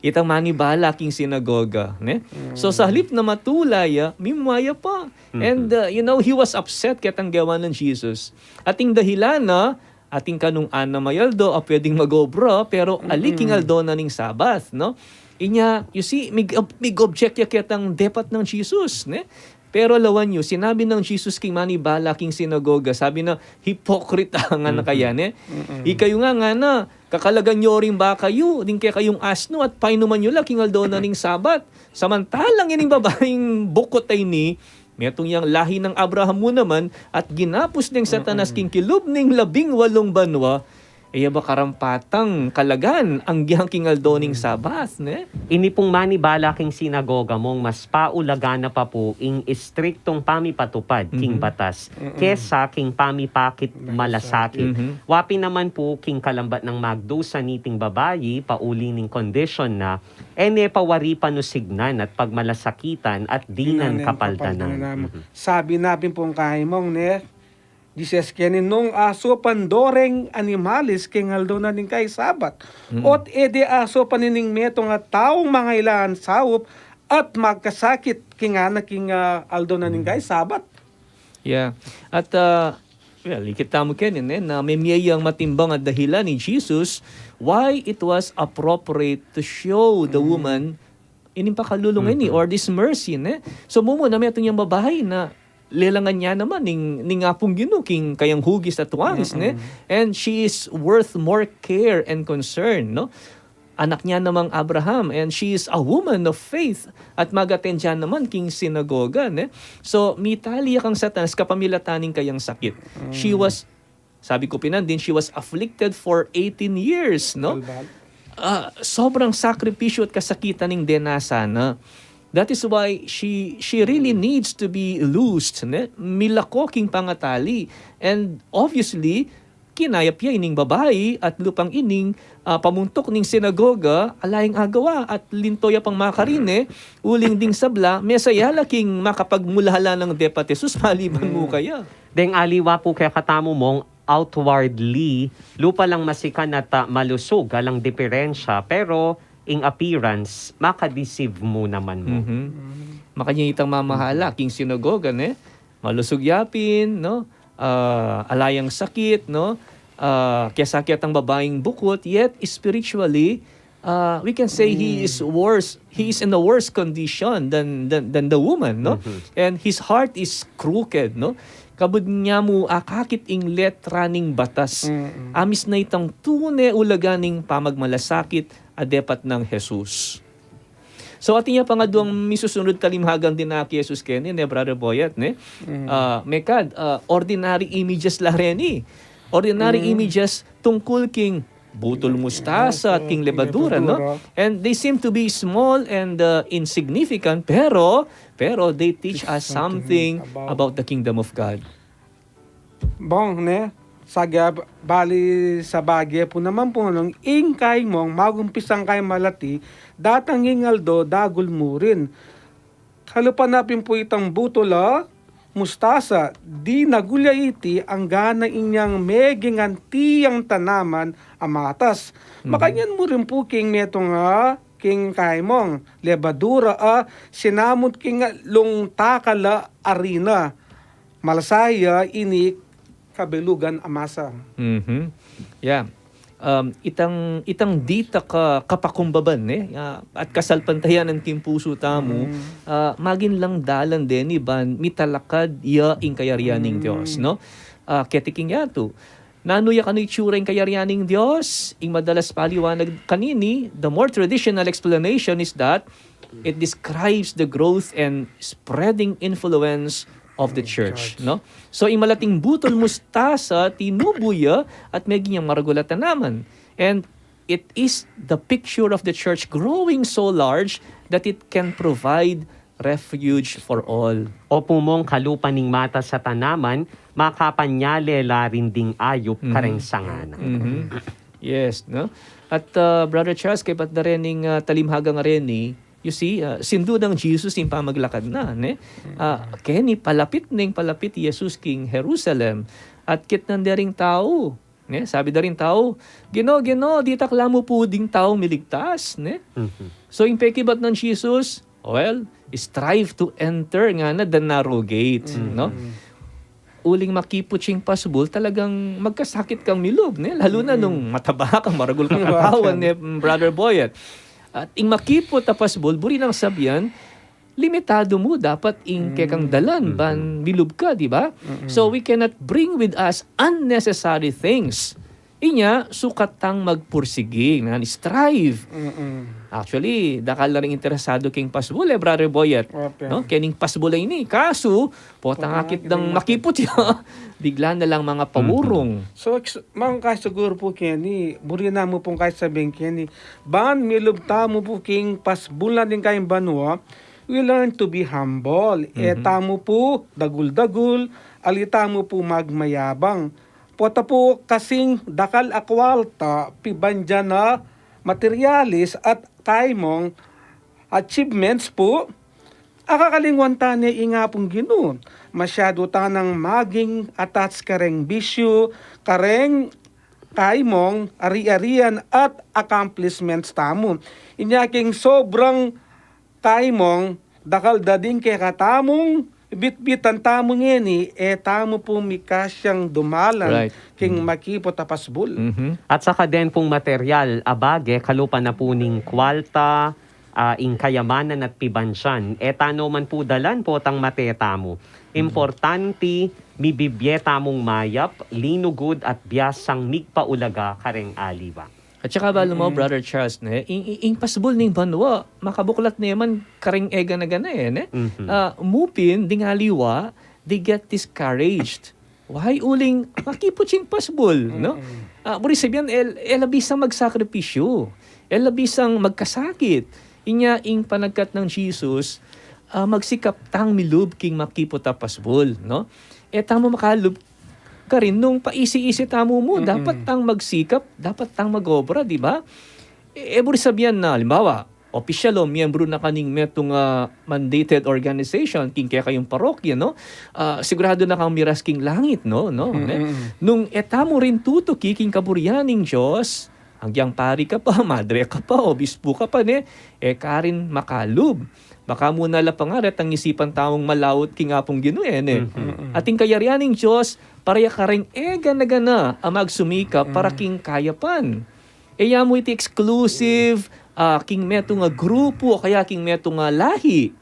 itang manibala king sinagoga, ne? So, sa halip na matula ya, mimwa ya pa. And, uh, you know, he was upset ketang gewa nang Jesus. Atin dahilan na, atin kanung anam a aldo a pwedeng mag-obra, pero ali king aldo na ning Sabbath, no? Inya, you see, mig-, mig-object ya ketang depat nang Jesus, ne? Pero lawan yu, sinabi nang Jesus king manibala king sinagoga, sabi na, "Hipokrita," ngana kaya, ne? "Ikayu nga, ngana, kakalagan yu ring baka yu, ding kekayung asno, at painuman yu la king aldo na ning Sabat. Samantalang ining babaing bukut a ini, metung yang lahi nang Abraham mu naman, at ginapus neng Satanas king kilub ning labing walung banwa, Iya ba karampatang kalagan anggyang king aldo ning Sabat, ne? Ini pung manibala king sinagoga mong mas paulagan na pa pu ing istriktung pamipatupad king batas kesa king pamipakit malasakit. Wa pin naman pu king kalambat nang magdusa niting babai pauli ning kondisyon na, e ne pa wari panusignan at pagmalasakitan at dinan kapaldanan. Sabi na pin pung kaimong ne, Jesus keni, nung asupan do reng animalis king aldo na ning kai Sabat. Ot e de asupan ining metung a taung mangailangan saup at magkasakit king ana king, ah, aldo na ning kai Sabat. Yeah. At, ah, well, ikit tamu keni, ne, na memie yang matimbang a dahilan i Jesus why it was appropriate to show the woman ining pakalulung ini or this mercy, ne? So, mumu na metung yang babai na lelangan ya naman ning, ning Apung Ginu king kayang hugis at wangis, ne? And she is worth more care and concern, no? Anak niya namang Abraham, and she is a woman of faith, at mag-attend ya naman king sinagoga, ne? So, mitali ya kang Satanas kapamilatan ning kayang sakit. She was Sabi ku pin nandin, she was afflicted for eighteen years, no? Ah, sobrang sakripisyo at kasakitan ning denasan na. That is why she, she really needs to be loosed, ne? Milako king pangatali. And obviously, kinayap ya ining babai at lupang ining, ah, pamuntuk ning sinagoga, ala yang agawa at linto ya pang makarine, uling ding sabla, mesaya la king makapagmulala nang depat Jesus maliban mu kaya. Deng aliwa pu kekatamu mong outwardly, lupa lang masikan at, ah, malusug, alang diperensya, pero ing appearance, maka-deceive mu naman mu. Makanya itang mamahala king sinagoga, ne? Malusug ya pin, no? Ah, ala yang sakit, no? Ah, kesa ketang babaing bukut, yet spiritually, ah, we can say he is worse, he is in a worse condition than, than, than the woman, no? And his heart is crooked, no? Kabud nya mu akakit ing letra ning batas. Amis na itang tune ulaga ning pamagmalasakit a depat nang Jesus. So, atin ya pang aduang misusunud talimhagang dinaki Jesus keni, ne, Brother Boyet, ne? Ah, mekad, ah, ordinary images la reni. Ordinary images tungkul king butul mustasa at king lebadura, no? And they seem to be small and, uh, insignificant, pero, pero they teach us something about the kingdom of God. Bong, ne? Saga, bali sa bage pu naman pu nung ing kaimong magumpisang kayang malati, datang ing aldo dagul mu rin. Kalupa na pin pu itang butul a mustasa, dinagul ya iti anggana inyang meging anti yang tanaman a matas. Makanyan mu rin pu king metung a king kaimong lebadura a sinamut king lungtakal a arina. Malasaya ini kabelugan a masa. Mhm. Yeah. Um, itang, itang ditak a kapakumbaban, ne? Ah, at kasalpantayanan king pusu tamu, ah, magin lang dalan deni ban mitalakad ya ing kayarian ning Dios, no? Ah, keti king yatu. Nanu ya kanu itsura ing kayarian ning Dios? Ing madalas paliwanag kanini, the more traditional explanation is that it describes the growth and spreading influence of the church, no? So, ing malating butul mustasa, tinubu ya, at meging yang maragul a tanaman. And it is the picture of the church growing so large that it can provide refuge for all. O pumong kalupa ning matas a tanaman, makapanyale la rin ding ayup kareng sanga na. Mhm. Yes, no? At, uh, Brother Charles, kaybat da rening, uh, talimhagang reni, you see, uh, sindu nang Jesus ing pamaglakad na, ne? Ah, keni palapit ning palapit i Jesus king Jerusalem. At kitnan de ring tau, ne? Sabi da ring tau, "Ginu, Ginu, ditak la mu pu ding taung miligtas," ne? Mhm. So, ing pekibat nang Jesus, well, strive to enter ngana the narrow gate, no? Uling makiput ya ing pasbul, talagang magkasakit kang milub, ne? Lalu na nung mataba kang maragul kang katawan, ne, Brother Boyet? At ing makiput a pasbul, buri nang sabian, limitadu mu dapat ing kekang dalan ban milub ka, di ba? So we cannot bring with us unnecessary things. Inya, sukat tang magpursigi, ngan strive. Mm-mm. Actually, dakal na ring interesado king pasbul, e, Brother Boyet. Ope. No? Kening pasbul a ini, kasu, potang Potang akit akit dang dang makiput ya, bigla na lang mangapawurung. So, ex- mang kay siguru pu keni, buri na mu pung kay sabing keni, ban milub tamu pu king pasbul na ning kayang banua, we learn to be humble. E tamu pu dagul-dagul, ali tamu pu magmayabang. Pota pu kasing dakal a kwalta, pibandian a materialis at kaimong achievements pu, akakalingwan ta ne ing Apung Ginu. Masyadu ta nang maging attach kareng bisyu, kareng kaimong ari-arian at accomplishments tamu. Inya king sobrang kaimong dakal da ding kekatamung bitbitan tamu ngeni, e tamu pu mikasyang dumalan Right. king makiput a pasbul. Mhm. At saka den pung material a bage, kalupa na pu ning kwalta, ah, ing kayamanan at pibandian, e ta no man pu dalan potang mate tamu. Importante, mibibie tamung mayap, linugud at biasang migpaulaga kareng aliwa. At saka balu mu, Brother Charles, ne, ing, ing, ing pasbul ning banua, makabuklat ne man kareng e gana-gana, e, ne? Mhm. Ah, mu pin, ding aliwa, they get discouraged. Why? Uling makiput ing pasbul, no? Ah, buri sabian, e, e la bisang magsakripisyu, e la bisang magkasakit. Inya ing panagkat nang Jesus, ah, magsikap tang milub king makiput a pasbul, no? E tamu makalub karin nung paisi-isi tamu mu, dapat tang magsikap, dapat tang mag-obra, di ba? E, e buri sabian na, halimbawa, opisyal o miyembru na ka ning metung a mandated organization, king kekayung parokya, no? Ah, sigurado na kang miras king langit, no? No? Ne? Nung e tamu rin tutuki king kaburian ning Dios, agyang pari ka pa, madre ka pa, obispu ka pa, ne? E ka rin makalub. Baka mu na la pa nga retang isipan tamung malaut king Apung Ginu, e, ne? At ing kayarian ning Dios, para ya kareng e gana-gana a magsumikap para king kayapan. E ya mu iti exclusive, ah, king metung a grupu o kaya king metung a lahi.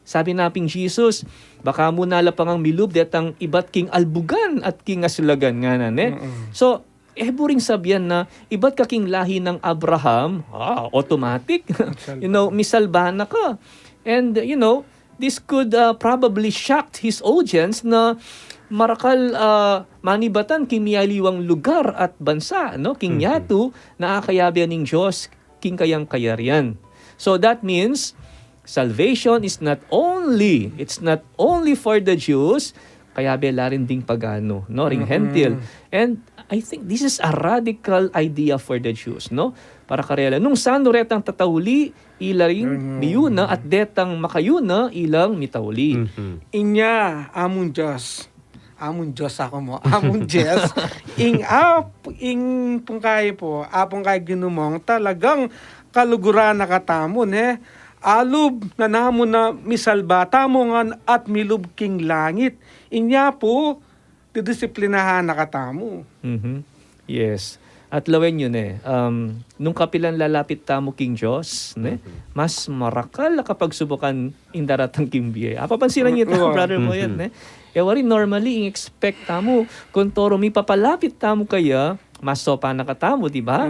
Sabi na pin Jesus, baka mu na la pa ngang milub detang ibat king albugan at king asulagan, ngana ne. So, e buring sabian na ibat ka king lahi nang Abraham, ah, automatic. You know, misalba na ka. And, you know, this could, uh, probably shocked his audience na marakal, uh, manibatan king mialiwang lugar at bansa, no? King yatu na akayabe ning Dios king kayang kayarian. So that means, salvation is not only, it's not only for the Jews, kayabe la rin ding pagano, no, ring Hentil. And I think this is a radical idea for the Jews, no? Para karela. Nung sanu retang tatauli, ila ring miyuna, at detang makayuna, ilang mitauli. Inya, Amung Dios. Amung Dios aku mu. Amung Dios. Ing ap, ing pungkay pu, Apung kay Ginu mung talagang kaluguran na katamu, ne? Alub na namu na misalba tamu ngan at milub king langit. Inya pu, didisiplinahan na katamu. Mhm. Yes. At lawen yu ne, um, nung kapilan lalapit tamu king Dios, ne, mas marakal a kapagsubukan ing daratang king bie. Apapansinan yu ita, Brother Boyet, ne? E wari, normally, ing expect tamu, kuntoro mipapalapit tamu kaya, mas sopan na katamu, di ba?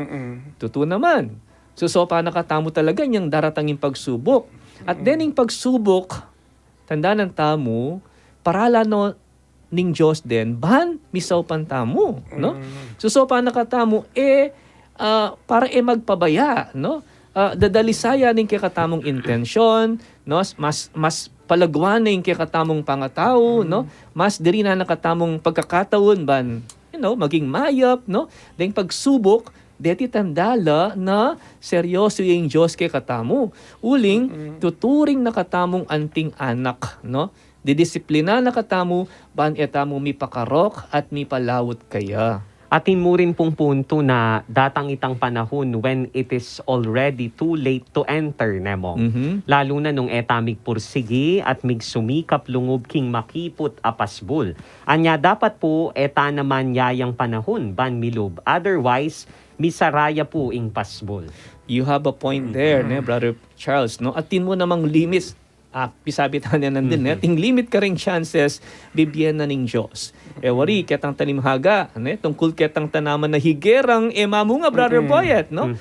Tutu naman. So, sopan na katamu talaga inyang daratang ing pagsubuk. At den ing pagsubuk, tandanan tamu, paralan no ning Dios den, ban misaupan tamu, no? So, sopan na katamu, e, ah, para e magpabaya, no? Ah, dadalisayan ing kekatamung intensyon, no? Mas, mas palaguan na ing kekatamung pangatau, no? Mas dirinan na katamung pagkakataun ban, you know, maging mayap, no? Deng pagsubuk, deti tanda la na seryoso ing Dios kekatamu. Uling, tuturing na katamung anting anak, no? Didisiplina na katamu, ban e tamu mipakarok at mipalaut kaya. Atin mu rin pung puntu na datang itang panahun when it is already too late to enter, ne mung? Lalu na nung e ta migpursigi at migsumikap lungub king makiput a pasbul. Anya dapat pu e ta naman yayang panahun ban milub. Otherwise, misara ya pu ing pasbul. You have a point there, ne, Brother Charles, no? Atin mu namang limit Ah, pisabi tana nandin, ne? Ting limit kareng chances bibie na ning Dios. E wari, ketang tanimhaga, ne? Tungkul ketang tanaman a higerang e mamunga, Brother Boyet, no?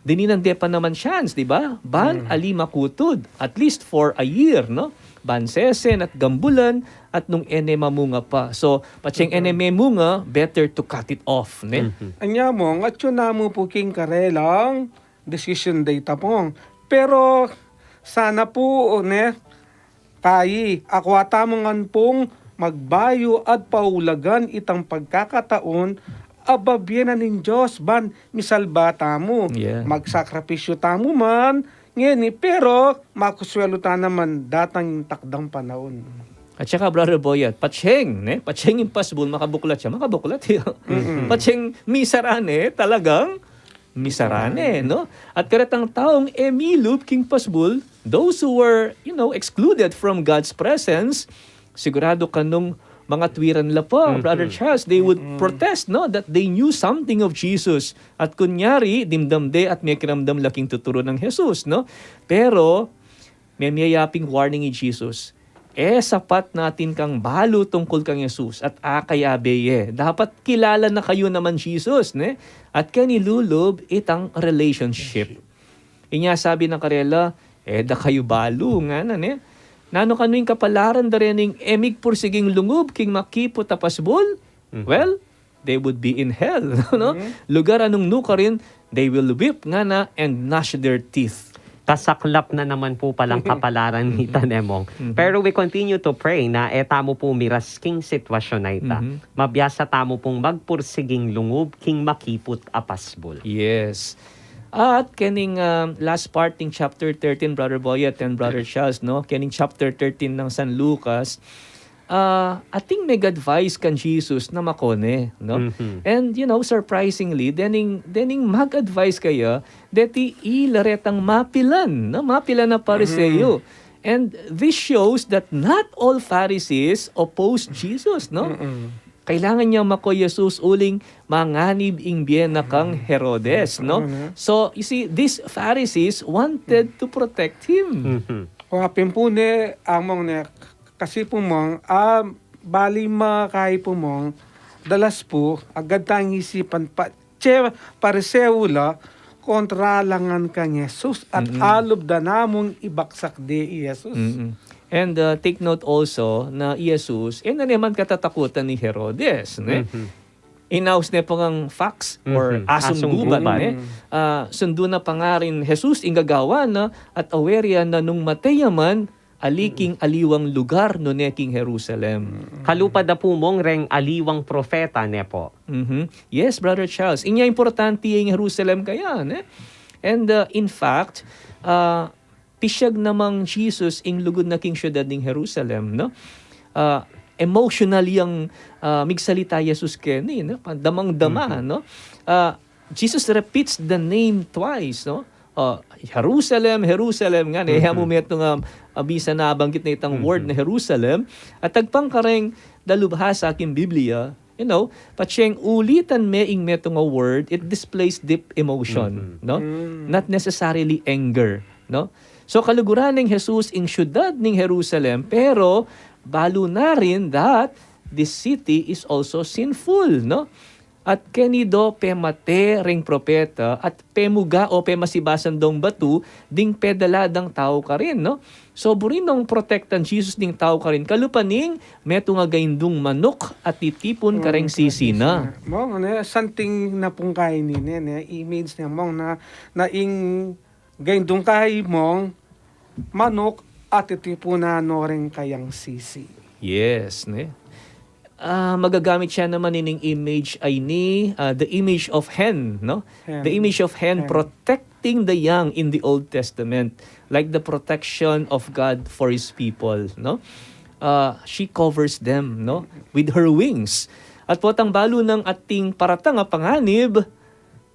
Dininan de pa naman chance, di ba? Ban ali makutud, at least for a year, no? Ban sesen at gambulan, at nung e ne mamunga pa. So, patseng e ne mamunga, better to cut it off, ne? Anya mong, atyu na mu pu king karelang decision day ta pong. Pero sana pu, ne, kayi, akwa tamu ngan pung magbayu at paulagan itang pagkakataon a bibie na ning Dios ban misalba tamu. Yeah. Magsakripisyu tamu man ngeni, pero makuswelu ta naman datang ing takdang panaun. At saka, Brother Boyet, patseng, ne? Patseng ing pasbul, makabuklat ya, makabuklat ya. Patseng misara ne, talagang misara ne, no? At karetang taung e milub king pasbul, those who were, you know, excluded from God's presence, sigurado ka nung mga tuwiran la pa, Brother Charles, they would protest, no, that they knew something of Jesus. At kunyari, dimdam de at mekiramdam la king tuturu nang Jesus, no? Pero, memie ya ping warning i Jesus. E sapat na atin kang balu tungkul kang Jesus at akayabe ye. Dapat kilala na kayu naman Jesus, ne? At keni lulub itang relationship. Inya sabi na karela, e da kayu balu, ngana, ne? Nanu kanu ing kapalaran da rening e migpursiging lungub king makiput a pasbul? Well, they would be in hell, no? Lugar a nung nukarin, they will weep, ngana, and gnash their teeth. Kasaklap na naman pu palang kapalaran nita, ne mong. Pero we continue to pray na e tamu pu miras king sitwasyun a ita. Mabiasa tamu pung magpursiging lungub king makiput a pasbul. Yes. At kening, um, last part ning chapter thirteen, Brother Boyet and Brother Charles, no? Kening chapter thirteen nang San Lucas, ah, ating meg-advise kan Jesus na makone, no? And, you know, surprisingly, dening, dening mag-advise kaya, deti ila retang mapilan, no? Mapilan a Pariseo. And this shows that not all Pharisees oppose Jesus, no? Kailangan niyang mako i Jesus uling manganib ing bie na kang Herodes, no? So, you see, these Pharisees wanted to protect him. Wa pin pu ne, among ne, kasi pu mong, ah, bali makayi pu mong, dalas pu, agad tang isipan pa, che Pariseo la, kontra la ngan kang Jesus, at alub da namung ibaksak de i Jesus. And, uh, take note also na i Jesus, e na ne man katatakutan i Herodes, ne? Inaus ne pa ngang fox or asung gubat, ne? Ah, sundu na pa ngarin Jesus ing gagawan na, at aware ya na nung mate ya man, ali king aliwang lugar, nune king Jerusalem. Kalupa da pu mong reng aliwang propeta, ne po? Yes, Brother Charles. Inya importante ing Jerusalem kaya, ne? And, uh, in fact, uh, pisyag na mang Jesus ing lugud na king syudad ning Jerusalem, no? Ah, emotional yang, ah, migsalita Jesus keni, no? Pa-, damang-dama, no? Ah, Jesus repeats the name twice, no? Ah, "Jerusalem, Jerusalem," ngana, e mu metung a, ah, bisan nabanggit na itang word na Jerusalem, at agpang kareng dalubhasa king Biblia, you know, patseng ulitan me ing metung a word, it displays deep emotion, no? Not necessarily anger, no? So, kaluguran neng Jesus ing syudad ning Jerusalem, pero balu na rin that this city is also sinful, no? At keni do pemate reng propeta, at pemuga o pemasibasan dong batu, ding pedala dang tau karin, no? So, buri nong protektan Jesus ding tau karin, kalupa ning metung a gaindung manuk a titipun kareng sisi na. Mong, ne, something na pung kaini, ne, ne, image ne, mong, na, na ing gaindung kayi mong manuk a titipunan no reng kayang sisi. Yes, ne? Ah, magagamit siya naman ining image a ini, ah, the image of hen, no? The image of hen protecting the young in the Old Testament, like the protection of God for His people, no? Ah, she covers them, no? With her wings. At potang balu nang ating paratang a panganib,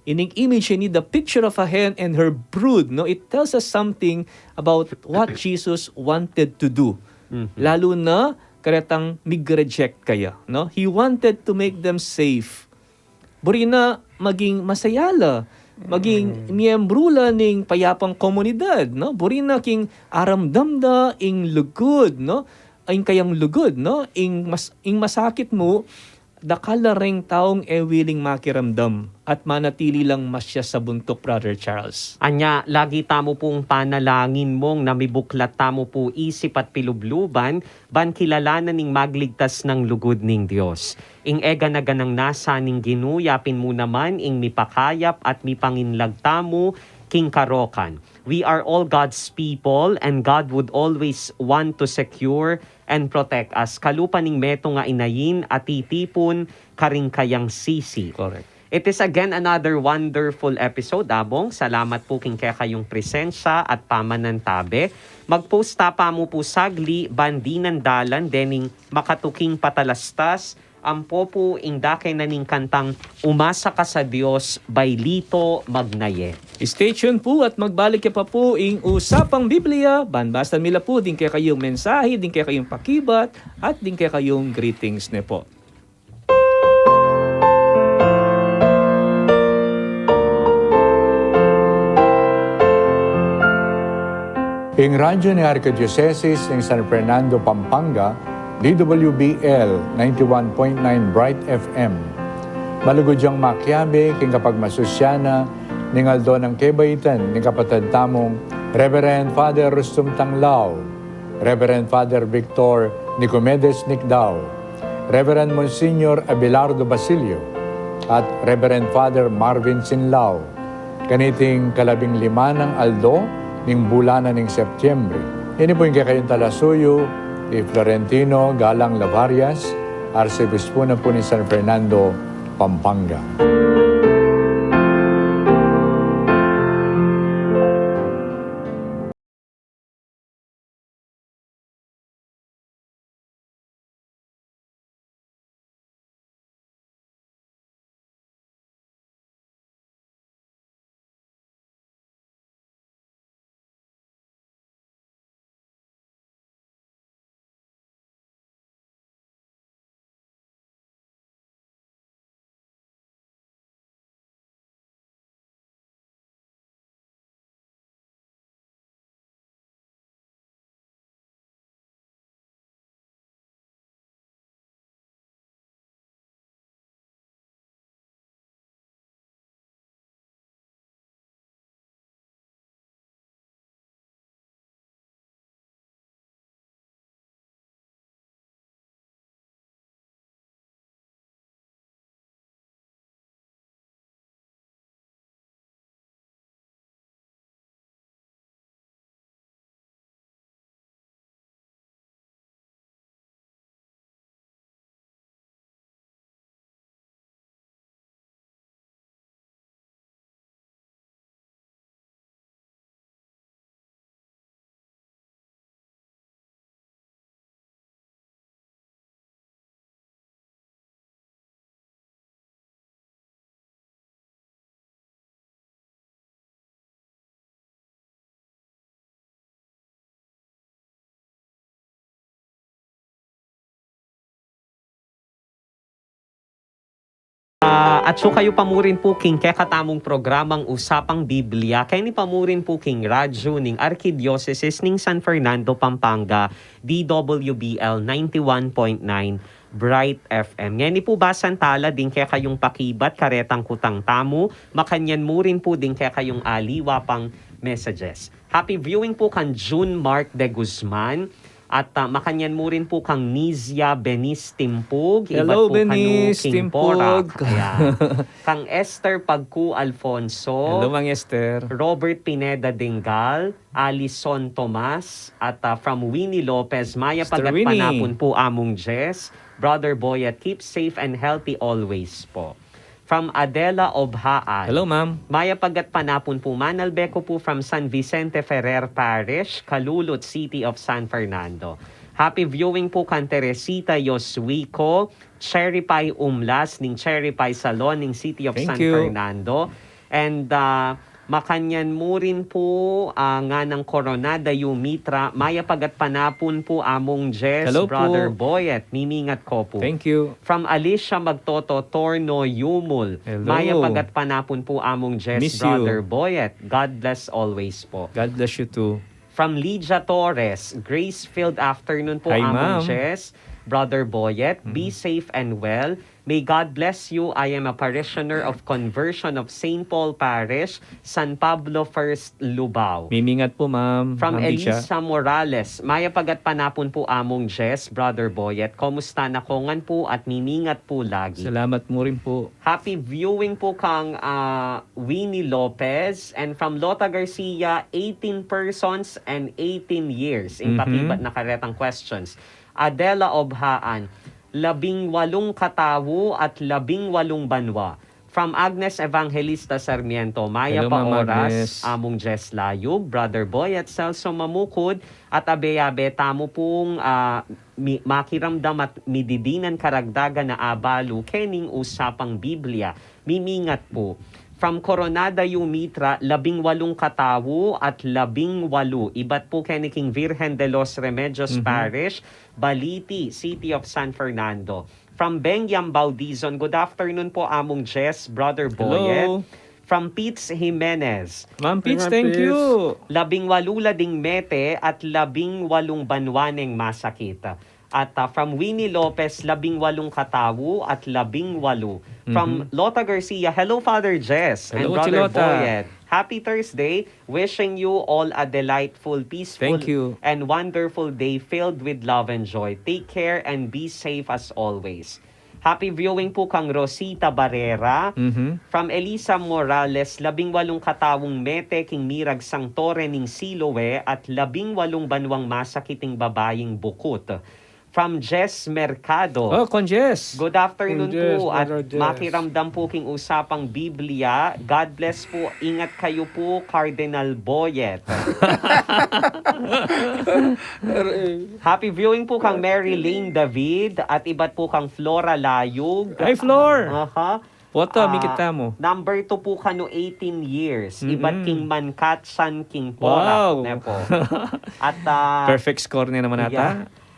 ining image ini, the picture of a hen and her brood, no? It tells us something about what Jesus wanted to do. Lalu na karetang mig-reject kaya, no? He wanted to make them safe. Buri na maging masaya la maging miyembru la ning payapang komunidad, no? Buri na king aramdam da ing lugud, no? Ing kayang lugud, no? Ing mas-, ing masakit mu, dakal la reng taung e wiling makiramdam at manatili lang masya sa buntuk, Brother Charles. Anya, lagi tamu pung panalangin mung na mibuklat tamu pu isip at pilubluban, ban kilalanan ing magligtas nang lugud ning Dios. Ing e gana-ganang nasa ning Ginu, yapin mu naman ing mipakayap at mipanginlag tamu king karokan. We are all God's people, and God would always want to secure and protect us. Kalupa ning metung a inayin a titipun karing kayang sisi. Correct. It is again another wonderful episode, Abong. Salamat pu king kekayung presensya at pamanantabe. Mag-pause ta pa mu pu sagli, ban dinan dalan dening makatuking patalastas, ampo pu ing dake na ning kantang Umasa Ka sa Dios by Lito Magnaye. Stay tuned pu at magbalik ya pa pu ing Usapang Biblia, ban basan mi la pu ding kekayung mensahe, ding kekayung pakibat, at ding kekayung greetings ne pu. Ing radyo ning Arkidiosesis ning San Fernando, Pampanga, D W B L ninety-one point nine Bright F M. Malugud yang makiabe king kapagmasusian na ning aldo nang kebaitan ning kapatad tamung Reverend Father Rustum Tanglao, Reverend Father Victor Nicomedes Nicdao, Reverend Monsignor Abelardo Basilio, at Reverend Father Marvin Sinlao. Kaniting kalabing lima nang aldo ning bulan na ning Setyembre. Ini pu ing kekayung talasuyu, i Florentino Galang Lavarias, Arsobispo na pu ning San Fernando, Pampanga. Ah, atsu kayu pa mu rin pu king kekatamung programang Usapang Biblia, keni pa mu rin pu king radyu ning Arkidiosesis ning San Fernando, Pampanga, D W B L ninety-one point nine Bright F M. Ngeni pu basan tala ding kekayung pakibat karetang kutang tamu, makanyan mu rin pu ding kekayung aliwa pang messages. Happy viewing pu kang June Mark de Guzman. At, ah, makanyan mu rin pu kang Nizia Benis Timpug, ibat pu kanu Benis king Timpug. Porac. Ayan. Kang Esther Pagku Alfonso. Hello, Mang Esther. Robert Pineda Dingal, Alison Tomas, at, ah, from Winnie Lopez, mayap a gatpanapun pu, Among Jess, Brother Boy, at keep safe and healthy always po. From Adela Obhaan. Hello, ma'am. Mayap a gatpanapun pu, manalbe ku pu from San Vicente Ferrer Parish, Calulut, City of San Fernando. Happy viewing pu kang Teresita Yoswico, Cherry Pie Umlas, ning Cherry Pie Salon, ning City of San Fernando. And, uh, Makanyan mu rin pu, ah, nganang Coronada Yumitra, mayap a gatpanapun pu, Among Jess, Hello pu. Brother Boyet, mimingat ko pu. Thank you. From Alicia Magtoto, Torno, Yumul. Hello. Mayap a gatpanapun pu, Among Jess, Miss you. Brother Boyet. God bless always po. God bless you too. From Lydia Torres, grace-filled afternoon po, Hi, Among ma'am. Jess, Brother Boyet. Be Mm. safe and well. May God bless you. I am a parishioner of Conversion of Saint Paul Parish, San Pablo First, Lubao. Mimingat po, ma'am. From Ma'am Tisha. Elisa Morales, mayap a gatpanapun po, Among Jess, Brother Boyet. Kumusta na ko ngan po at mimingat po lagi. Salamat mu rin po. Happy viewing po kang, ah, Winnie Lopez. And from Lota Garcia, eighteen persons and eighteen years. Ing Mhm. pakibat na karetang questions. Adela Obhaan, labing walung katawu at labing walung banwa. From Agnes Evangelista Sarmiento, mayap a oras, Agnes. Among Jess Layug, Brother Boy at Celso Mamukod, at abe-abe tamu pung, ah, mi-, makiramdam at mididinan karagdagan na abalu kening usapang Biblia. Mimingat po. From Coronada Yumitra, labing walung katawu at labing walu. Ibat po keni king Virgen de los Remedios Mhm. Parish, Baliti, City of San Fernando. From Bengyam Baudizon, good afternoon po, Among Jess, Brother Boyet. Hello. From Pitts Jimenez. Ma'am Pitts, Ma'am thank Pitts. you. Labing walu la ding mete at labing walung banwa neng masakit. At, ah, from Winnie Lopez, labing walung katawu at labing walu. From Mhm. Lota Garcia, hello, Father Jess and Hello, Brother Chilota. Boyet. Happy Thursday. Wishing you all a delightful, peaceful, Thank you. and wonderful day filled with love and joy. Take care and be safe as always. Happy viewing po kang Rosita Barrera. Mhm. From Elisa Morales, labing walung katawung mete king miragsang tore ning Siloe at labing walung banwang masakiting babaying bukut. From Jess Mercado. Oh, Con Jess. Good afternoon Con Jess, po at Brother Jess. makiramdam po king usapang Biblia. God bless po. Ingat kayo po, Cardinal Boyet. Happy viewing po kang Mary Lane David at ibat po kang Flora Layug. Ay, Flor! Aha. Foto, Ah, mikit tamu. Number two po kanu, eighteen years. Ibat Mm-mm. king Manchatsan, king Porac, Wow. ne po. At, ah, Perfect score ne naman ata. yeah.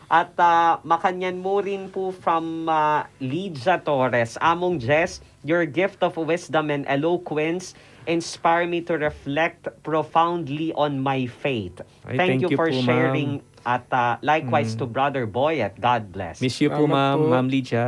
At, ah, makanyan mu rin po from, ah, Lydia Torres. Among Jess, your gift of wisdom and eloquence inspire me to reflect profoundly on my faith. Ay, Thank thank you you for po, ma'am. sharing at, ah, likewise Mm. to Brother Boy at God bless. Miss you po, Salamat ma'am, po. Ma'am Lydia.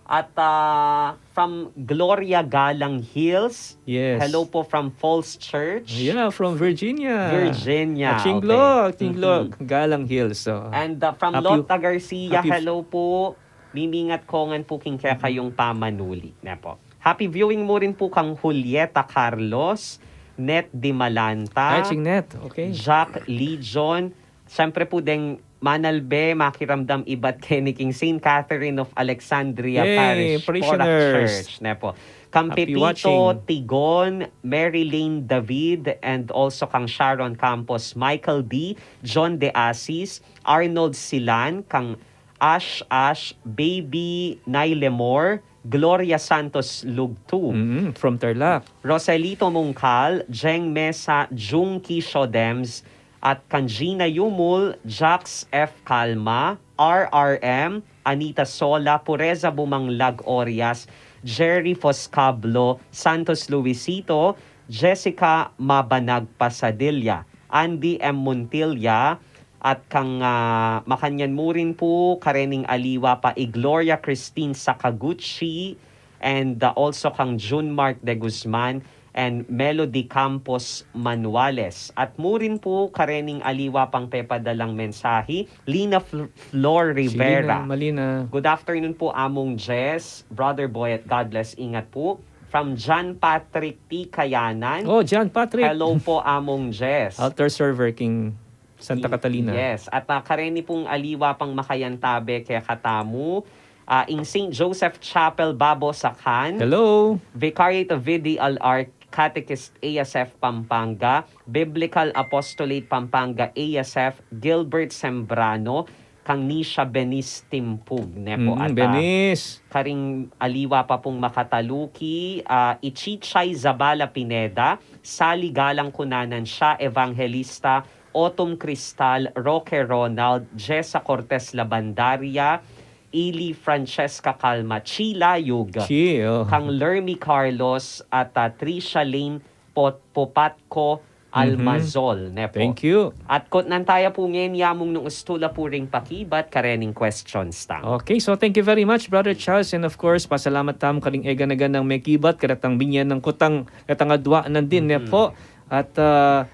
At, ah, from Gloria Galang Hills. Yes. Hello po from Falls Church. Yeah, from Virginia. Virginia, At Chinglo, okay. Chinglo, Mhm. Galang Hills. So, And, ah, from happy, Lota Garcia, happy hello po. Mimingat ko ngan po king kekayung pamanuli. Ne po. Happy viewing mu rin po kang Julieta Carlos, Net Dimalanta, Ay, Ching Net. Okay. Jack Legion, Siyempre po, deng manalbe, makiramdam ibat keni king Saint Catherine of Alexandria Yay, Parish, Porac parishioners. Church, ne po. Kang Happy Pepito watching. Tigon, Mary Lane David, and also kang Sharon Campos, Michael D, John De Asis, Arnold Silan, kang Ash Ash, Baby Nailemor, Gloria Santos Lugtu. Mm, from Tarlac. Roselito Mungkal, Jeng Mesa, Jungki Shodems, at kang Gina Yumul, Jax F Calma, R R M, Anita Sola, Pureza Bumanglag Orias, Jerry Foscablo, Santos Luisito, Jessica Mabanag Pasadilla, Andy M Montilla, at kang, ah, makanyan mu rin po, karening aliwa pa i Gloria Christine Sakaguchi, and, ah, also kang June Mark De Guzman, and Melody Campos Manuales. At mu rin po, karening aliwa pang pepadalang mensahe, Lina Fl-, Flor Si Lina Rivera. Malina. Good afternoon po, Among Jess, Brother Boy, at God bless. Ingat po. From John Patrick T Kayanan. Oh, John Patrick. Hello po, Among Jess. Altar server king Santa I-, Catalina. Yes. At, ah, kareni pung aliwa pang makayantabe kekatamu, ah, ing Saint Joseph Chapel, Babo, Sakan. Hello. Vicariate of V D L R, Catechist A S F Pampanga, Biblical Apostolate Pampanga A S F, Gilbert Sembrano, kang Nisha Benis Timpug, ne po, Mm, at, ah, Benis. karing aliwa pa pung makataluki, ah, i Chichay Zabala Pineda, Sally Galang Kunanan siya, Evangelista, Otum Cristal, Roque Ronald, Jessa Cortez Labandaria, Ili Francesca Calma, Chi Layug, Chi, oh. kang Lermy Carlos, at, ah, Trisha Lane Pot-, Popatco Mhm. Almazol, ne po. Thank you. At kutnan taya pu ngeni, among nung ustu la pu ring pakibat karening questions tang. Okay, so thank you very much, Brother Charles. And of course, pasalamat tamu karing eganaganang mekibat, karetang binye nang kutang, karetang adwa nandin, ne Mhm. po. At, ah,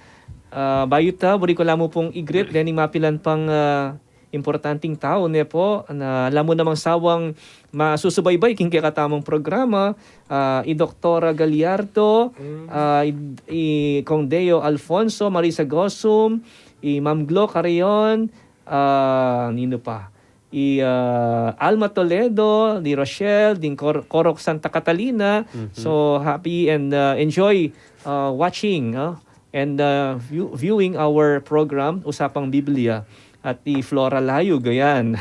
ah, bayu ta, buri ku la mu pung i-greet, deni mapilan pang, ah, importanting tau, ne po, na ala mu namang sawang masusubaybay king kekatamung programa, ah, i Doktora Gallardo, Mm. ah, i, i Kong Deo Alfonso, Marisa Gosum, i Ma'am Glo Carrion, ah, nino pa? I, ah, Alma Toledo, di Rochelle, ding Cor-, Corok Santa Catalina. Mhm. So, happy and, ah, enjoy, ah, watching, ah, and, ah, view-, viewing our program, Usapang Biblia. At i Flora Layug, ayan.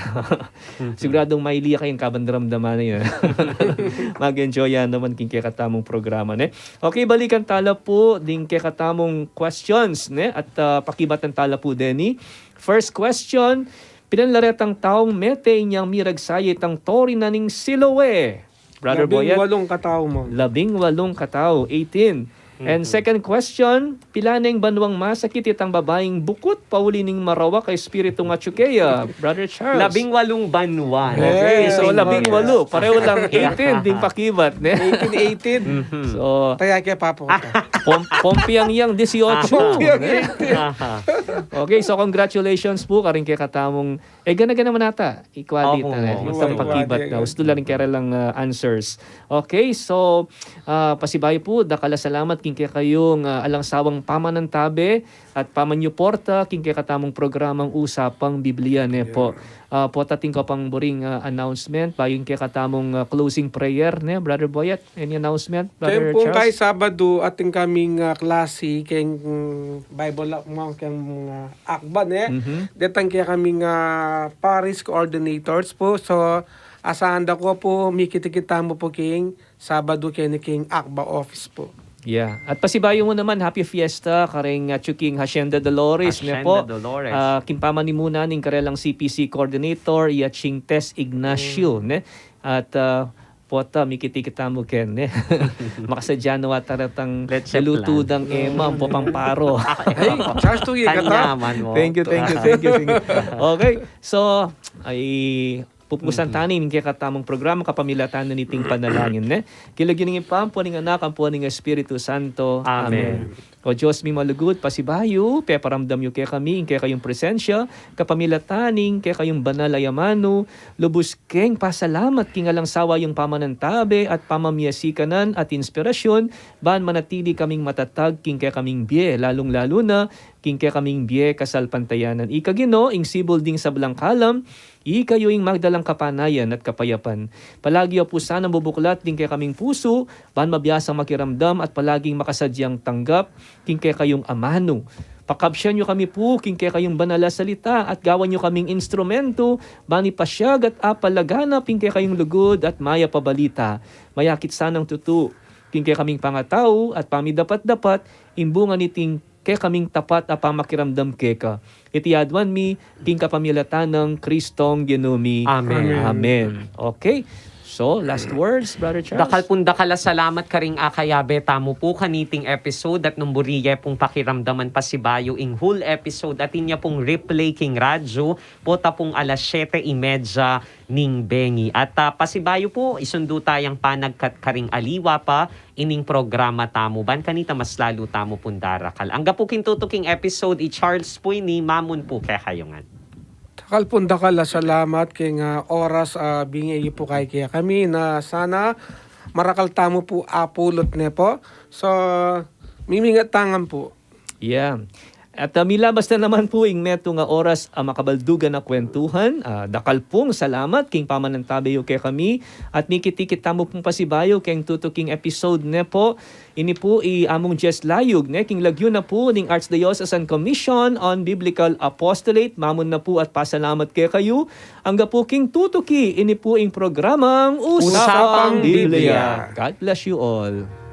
Mhm. Siguradung maili ya kayang kabandaramdaman na yan. Mag-enjoy ya naman king kekatamung programa, ne? Okay, balikan tala pu ding kekatamung questions, ne? At, ah, pakibatan tala pu deni. First question, pilan la retang taung mete inyang miragsa ya itang Tori na ning Siloe? Brother Boyet? Labing walung katau, Ma'am. Labing walung katau, eighteen. And Mhm. second question, pila neng banwang masakit itang babaing bukut pauli ning marawak a espiritung atyu keya, Brother Charles? Labing walung banwa. Okay, so Yes. labing walu. Pareho lang eighteen, ding pakibat, ne? Eighteen, eighteen. Mhm. So, Taya ke papu. Pom-, Pompiang yang dieciocho, Pompiang ne? eighteen. Aha. Okay, so congratulations pu karing kekatamung E, gana-gana man ata, equality Opo, na, opo. Basta Equality, pakibat na, equality. Ustu la rin karelang, ah, answers. Okay, so, ah, pasibayu pu, dakal a salamat king kekayung, ah, alang sawang pamanantabe at pamanyuporta king kekatamung programang Usapang Biblia, ne po. Yeah. Ah, pota atin ka pang buring, ah, announcement, bayu king kekatamung, ah, closing prayer, ne, Brother Boyet? Any announcement, Brother Keng pung Charles? Kay Sabadu, atin kaming, ah, klasi keng, mm, Bible la-, mo keng, ah, akba, ne? Mhm. Detang keng kaming, ah, parish coordinators pu. So, asahan da ko pu, mikit-ikit tamu pu keng Sabadu keni keng akba office pu. Yeah. At pasibayu mu naman, Happy Fiesta kareng, ah, atyu king Hacienda Dolores, ne po? Hacienda Dolores. Ah, king pamanimunan ning karelang C P C coordinator, i Atching Tess Ignacio, Mm. ne? At, ah, pota, mikit-ikit tamu ken, ne? Makasadya na wa taratang Let's lalutu lang. dang Emma, ampo pamparo. Ay, Charles, tu, Kanya katau. man mo. Thank you, thank you, thank you, thank you. Okay, so, ay, pupusan Mhm. tanin ing kekatamung programa kapamilatan na niting panalangin, ne? King lagyu ning Ibpa, ampo ning Anak, ampo ning Espiritu Santo. Amen. Amen. O Dios ming malugud, pasibayu, peparamdam yu kekami ing kekayung presensya, kapamilatan ning kekayung banal a amanu, lubus keng pasalamat king alang sawa yung pamanantabe at pamamiasikanan at inspirasyun, ban manatili kaming matatag king kekaming bie, lalung-lalu na king kekaming bie kasalpantayanan. Ika Ginu, ing sibul ding sablang kalam, ika yu ing magdalang kapanayan at kapayapan. Palagi yu pu sanang bubuklat ding kekaming pusu, ban mabiasang makiramdam at palaging makasadyang tanggap king kekayung amanu. Pakabsian yu kami pu king kekayung banal a salita at gawan yu kaming instrumentu ban ipasyag at apalaganap ing kekayung lugud at mayap a balita. Mayakit sanang tutu king kekaming pangatau at pamidapat-dapat ing bunga niting kekaming tapat a pamakiramdam keka. Iti aduan mi king kapamilatan nang Kristong Ginu mi. Amen. Amen. Okay. So, last words, Brother Charles? Dakal pung dakal a salamat karing akayabe tamu pu kaniting episode at nung buri ye pung pakiramdaman pasibayu ing whole episode, atin ya pung replay king radyo, pota pung alas siyete y media ning bengi. At, ah, pasibayu pu, isundu tayang panagkat karing aliwa pa ining programa tamu, ban kanita mas lalu tamu pung darakal. Angga pu king tutuking episode, i Charles pu ini, mamun pu kekayu ngan. Dakal pung dakal a salamat keng, ah, oras, ah, binye yu pu kekami na sana marakal tamu pu apulot, ne po. So, mimingat tangan pu. Yeah. At, ah, milabas na naman pu ing metung a oras a makabaldugan a kwentuhan. Ah, dakal pung salamat king pamanantabe yu kekami at mikit-ikit tamu pung pasibayu keng tutuking episode ne pu. Ini pu i Among Jess Layug ne king lagyu na pu ning Archdiocesan Commission on Biblical Apostolate. Mamun na pu at pasalamat kekayu. Angga pu king tutuki, ini pu ing programang Usapang Usapang Biblia. Biblia. God bless you all.